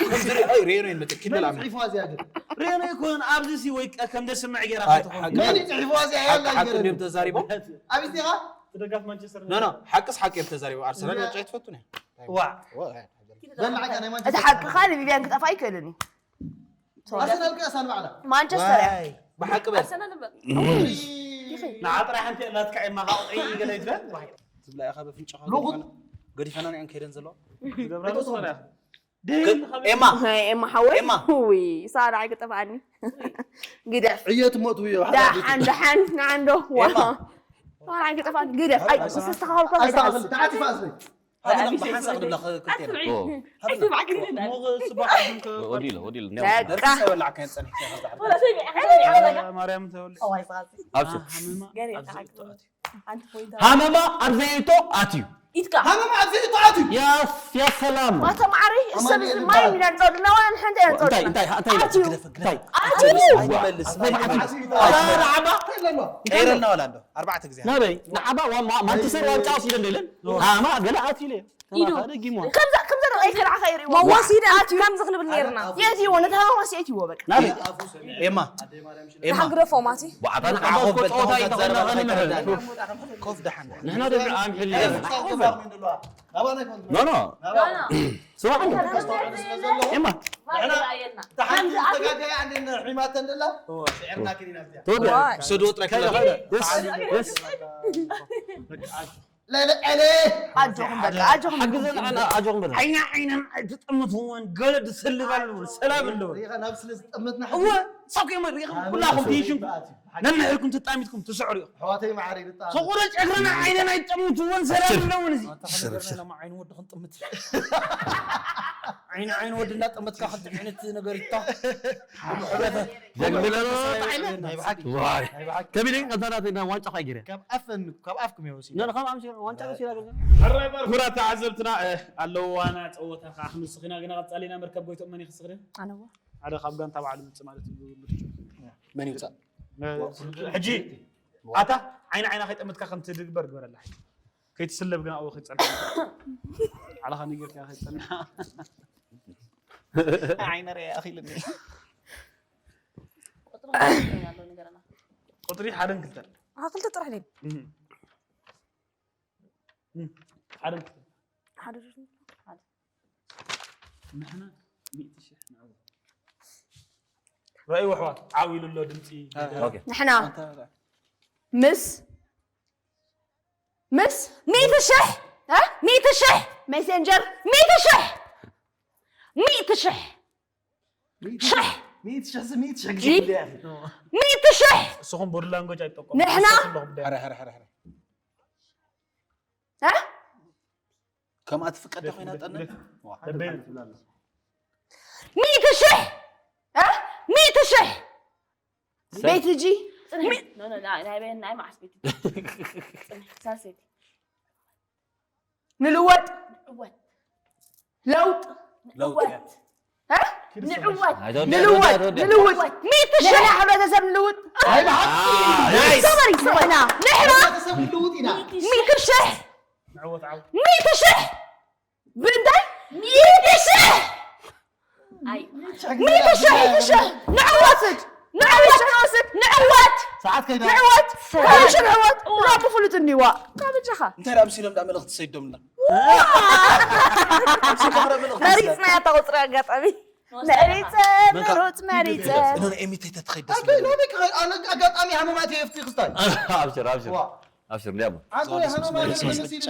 ከምዝሪኦ ሪኤኖ ይመጥእ ኪደላ ጽሒፉዋ እዚኣ ግን ሪኤኖ ይኮን ኣብዚ ሲ ወይ ከም ዘስምዕ ገይራ መን ይጽሒፉዋ እዚኣ ያላ ሓቂ ይገረኒ ድዮም ተዛሪቦም ኣብዚ ዲኻ ደጋፍ ማንቸስተር ኖ ኖ ሓቅስ ሓቂ እዮም ተዛሪቦም ኣርሰናል ዋንጫ ኣይትፈቱን እያ ዋ በላዕካ ናይ እቲ ማንቸስተር ሓቅኻ ንቪቪያን ክጠፋ ኣይክእልን እዩ ኣርሰናል ከ ኣሳን ባዕላ ማንቸስተር እያ ብሓቂ በል ኣርሰናል እምበር ንዓ ጥራሕ ሓንቲ ናትካ ኤማ ካቕዒ ገለ ይትበል ትብላ ኢኻ በፍንጫኻ ሎኹት ገዲፈና ንዕን ከይደን ዘለዋ ዝገብራ ሎኹት ኾነ ኤማ ኤማ ሓወይ ኤማ። ውይ ሳራ ኣይክጠፍኣኒ ግደፍ ዕየት ሞት ውዮ ደሓን ደሓን ንዓንዶ ዋ ሳራ ኣይክጠፍኣኒ ግደፍ ኣይ ዝተስተኻኸልኩ ኣስተኻኽል ተዓጢፋ ኣስለይ ሃበና ብሓንሳብ ንብላ ክልቴና ሞኸ ጽባሕ ድንከ ወዲሉ ወዲሉ በቃ ደርሰ በላዕካ ጸኒሕካ ማርያም ተወልድ ኣብዚ ሃመማ ኣብዚ እቶ ኣትዩ ሃመማ ኣብ ዘይእቶ ኣትዩ ኢትካ ሃመማ ኣብዚ እትኣትዩ يا س- يا سلام ማታ ማዕሪ ሰብ እዚ ማይ ሚና ንፀወት እና ዋላ ንሓንቲ ኢና ንፀወት እንታይ እንታይ እንታይ ኣትዩ። እንታይ ኣትዩ። ኣይንመልስ ኣቦይ መዓዝ ቀይረልና ዋላ እንዶ ኣርባዕተ ግዜ ናበይ ንዓባ ማንቸስተር ዋንጫ ወሲደ እንደለን ኣማ ገለ ኣትዩ ኢለ ኢዱ ደጊሞ ከምዛ ከምዛ ደቂ ኣይከልዓኻ ይርእዎ መወሲዳ ከምዚ ክንብል ነርና የእትይዎ ነቲ ሃዋስ የእትይዎ በቃ ናበይ ኤማ ኤማ ንሓግደፎም ኣቲ ብዓታ ንዓባ እኮ ጸወታ እዩ ተኾይና ኸንምሕል ኮፍ ደሓን ንሕና ደብሪ ኣምሕል ኖ ኖ ስማዕ ኤማ ተጋጋይ ዓንዴ ሒማተን ደላ ስዕርና ክኒና እዚኣ ተወዲያ ሰዶ ጥራይ ክለብ የስ የስ ለለቀለ ኣጆኹም በቃ ኣጆኹም ሓግዘን ኣና ኣጆኹም በለ ዓይና ዓይነን ኣይትጠምትዎን ገለ ዝስልብ ኣለዎ ሰላም ኣለዎ ሪኻ ናብ ስለ ዝጠመትና እወ ሳብ ከይመ ሪኹም ኩላኹም ዲሽም ነንሕድኩም ተጣሚትኩም ትስዕሩ ኢኹም ኣሕዋተይ ማዕረይ ብጣዕሚ ሰቑረ ጨግርና ዓይነን ኣይትጠምትዎን ሰላም ኣለውን እዚ ዓይኒ ወዲ ክንጥምት ዓይኒ ዓይኒ ወዲ እናጠመትካ ክልተ ዓይነት ነገር ይታ ጀግንሎ ናይ ብሓቂ ዋይ ከቢለ ቀንታ ናተይ ናብ ዋንጫ ኳ ገይረ ካብ ኣፈን ካብ ኣፍኩም ይወሲ ነን ከም ኣምሲ ዋንጫ ወሲዳ ገዛ ክቡራት ተዓዘብትና ኣለዋና ፀወታ ከዓ ክንስኽ ኢና ግና ቀፃሊና መርከብ ጎይቶም መን ይኽስኽድን ኣነዋ ሓደ ካብ ጋንታ ባዕሉ ምፅእ ማለት እዩ ምርጫ መን ይውፃእ ሕጂ ኣታ ዓይኒ ዓይና ከይጠመትካ ከምቲ ድግበር ግበረላ ከይትስለብ ግን ኣብኡ ከይትፀንሕ ዓለኻ ንጌርካ ከይትፀንሕ ዓይነ ርአ ኣኺልኒ ቁፅሪ ክንደይ ኣሎ ንገረና ቁፅሪ ሓደን ክልተን ኣኻ ክልተ ጥራሕ ድዩ እህ። እህ። ሓደን ክልተን ሓደ ዙር ንሕና ሚእቲ ሽሕ ንዕወት ረእይዎ ኣሕዋት ዓው ኢሉ ኣሎ ድምፂ ኦኬ ንሕና ምስ ምስ ሚእቲ ሽሕ እ? ሚእቲ ሽሕ ሜሴንጀር ሚእቲ ሽሕ ሚእቲ ሽሕ ሽሕ ሚእቲ ሽሕ ዚ ሚእቲ ሽሕ ግዜ ጂ? ግዜ ያኺ ሚእቲ ሽሕ እስኹም ቦዲ ላንጎጅ ኣይትጠቀሙ ንሕና? ሕረ ሕረ ሕረ ሕረ እ? ከምኣ ትፍቀደ ኮይና ጠነ ሚእቲ ሽሕ እ? ሚእቲ ሽሕ ቤት ጂ ፅንሒ ኖ ኖ ናይ ናይ ናይ መዓስ ቤት ፅንሒ ሳልሰይቲ ንልወጥ ንዕወት ለውጥ ለውጥ ንዕወት እ? ንዕወት ንልወጥ ንልውጥ ሚእቲ ሽሕ ንሕና ሕብረተሰብ ንልውጥ ናይስ ሰበሪ ሰበና ንሕና ሰብ ልውጥ ኢና ሚእቲ ሽሕ ንዕወት ዓው ሚእቲ ሽሕ ብእንታይ ሚእቲ ሽሕ ኣይ ሚእቲ ሽሕ ሚእቲ ሽሕ ንዕወት ንዕወት ንዕወት ንዕወት ሰዓት ከይዳ ንዕወት ንዕወት ንዕወት ራቡ ፍሉጥ እንዲዋ ካበጃኻ እንታይ ደኣ ምሲሎም ደኣ መልእኽቲ ሰይዶምና መሪፅና ያታ ቁፅሪ ኣጋጣሚ መሪፀ መሮፅ መሪፀ ኖ ኤሚቴተ ትኸይድ ደስ ይብል። ሎሚ ክኸ- ኣነ ኣጋጣሚ ሃመማት የፍቲ ክስታይ ኣብሽር ኣብሽር ዋ ኣብሽር ሊያሞ ኣቶ ሃመማት መሲል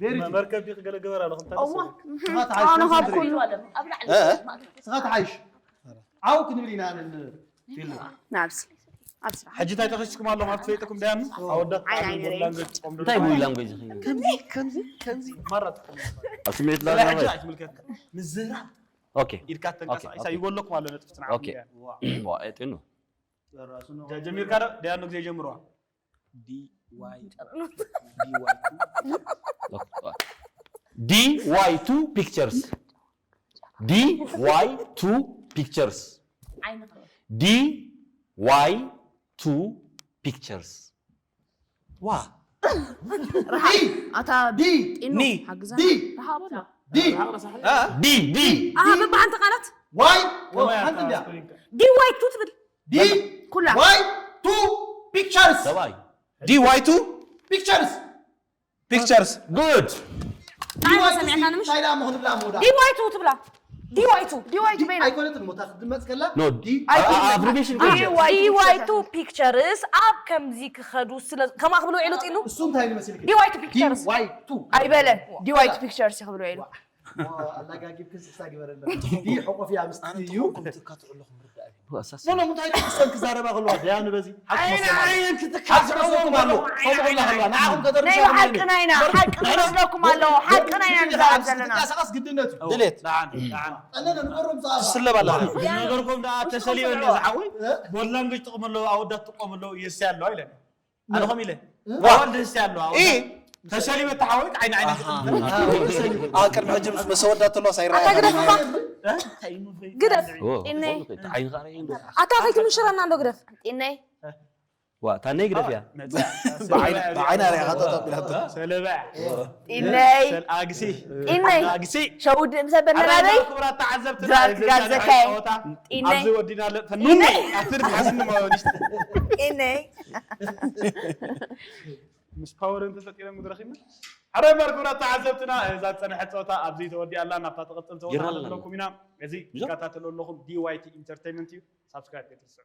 ይብል መርከብ ዲክ ገለ ገበር ኣሎ ከምታ እዋ ኣነ ካብ ኩሉ ኣብ ላዕሊ ስኻ ተሓይሽ ዓው ክንብል ኢና ንብል ፊልም ናብሲ ኣብ ስራሕ ሕጂ እንታይ ተኸሲኩም ኣለኹም ኣብ ትፈልጥኩም ደያኑ ኣወዳት ዓይን ዓይን ርእ። ላንጎጅ ትቆምሉ እንታይ ቦዲ ላንጎጅ ከምዚ ከምዚ ማራ ትቆምሉ ኣብ ስሜት ብፍላይ ሕጂ ላና ኣይትምልከት ምዝራብ ኦኬ ኢድካ ተንቀሳቂሳ ይጎለኩም ኣሎ ነጥብትና ኦኬ ዋ ኤጥኑ ጀሚርካ ዶ ደያኑ ግዜ ጀምርዋ ዲዋይ D Y two pictures D Y two pictures ዓይንኻ D Y two pictures ዋ ኣታ ዲ ጢኑ ኒ ሓግዛ ዲ ረሃብና ዲ ዲ ዲ ኣሃ በብሓንቲ ቃላት ዋይ ሓንቲ እንዲያ ዲዋይ ቱ ትብል ዲ ኩላ ዋይ ቱ ፒክቸርስ ሰብኣይ ዲ ዋይ ቱ ፒክቸርስ ፒክቸርስ ጉድ ታይ ሰሚዕካ ንምሽ እንታይ ደኣ ምኽንብላ መውዳ ዲዋይ ቱ ትብላ ዲዋይ ቱ ዲዋይ ቱ በይና ኣይኮነትን ሞታ ክትድመፅ ከላ ኖ ዲ ኣብሪቬሽን ዲዋይ ቱ ፒክቸርስ ኣብ ከምዚ ክኸዱ ስለ ከማ ክብሉ ውዒሉ ጢሉ እሱ እንታይ ንመስልክ ዲዋይ ቱ ፒክቸርስ ዋይ ቱ ኣይበለን ዲዋይ ቱ ፒክቸርስ ክብሉ ውዒሉ ኣላጋጊብ ክንስሳ ግበረና ዲ ሕቆፍ እያ ምስቲ እዩ ኖ ኖ እንታይ ደቂ ሰብ ክዛረባ ከለዋ ደያ ንበዚ ዓይነ ዓይነ ክትካስረኩም ኣሎ ከምኡላ ከለዋ ንዓኹም ናይ ከተርሳ ሓቅና ኢና ሓቂ መስለኩም ኣለዎ ሓቅና ኢና ንዛረብ ዘለና ትንቀሳቀስ ግድነት እዩ ድሌት ጠለለ ንገሮም ዝኣ ትስለብ ኣላ ነገርኩም ደኣ ተሰሊበ ዝሓወይ ቦላንጎች ጥቕም ኣለዎ ኣወዳት ጥቆም ኣለዎ የስ ያለው ኣይለን ኣነ ከም ኢለ ዋ። ኣዋልድ ህስ ያለው ኢ ተሸሊመ ተሓወቅ ዓይኒ ዓይኒ ኣብ ቅድሚ ሕጂ ምስ መሰወዳት ተሎ ኣታ ግደፍ እባ። ግደፍ። ኦ፣ ጢነይ። ኦ፣ ዓይንኻ ርኣይ እንዶ። ኣታ ከይትምሽረና እንዶ ግደፍ። ጢነይ። ዋ፣ ታነይ ግደፍ እያ። ብዓይና ሪኣኻ ጠጠው ኢላቶ ሰለበ ጢነይ። ሰል ኣግሲ ጢነይ። ኣግሲ ሸውድ ምሰበር ነራበይ። ክቡራት ተዓዘብትና ድራፍት እዚ ጋር ዛሬ ዘካየ። ጨዋታ ጢነይ። ኣብዚ ወዲና ኣለና ኑኒ ኣትር ሓዝን ማለት ጢነይ። ምስ ፓወርን ተፈጢሮም ረኺብና ሓደ እምበር ክቡራት ተዓዘብትና እዛ ዝፀንሐት ፀወታ ኣብዚ ተወዲኣ ኣላ ናብታ ትቕፅል ፀወታ ይረኣየና። ንብለኩም ኢና እዚ ትከታተሉ ኣለኹም D Y T Entertainment እዩ ሳብስክራይብ ከይትርስዑ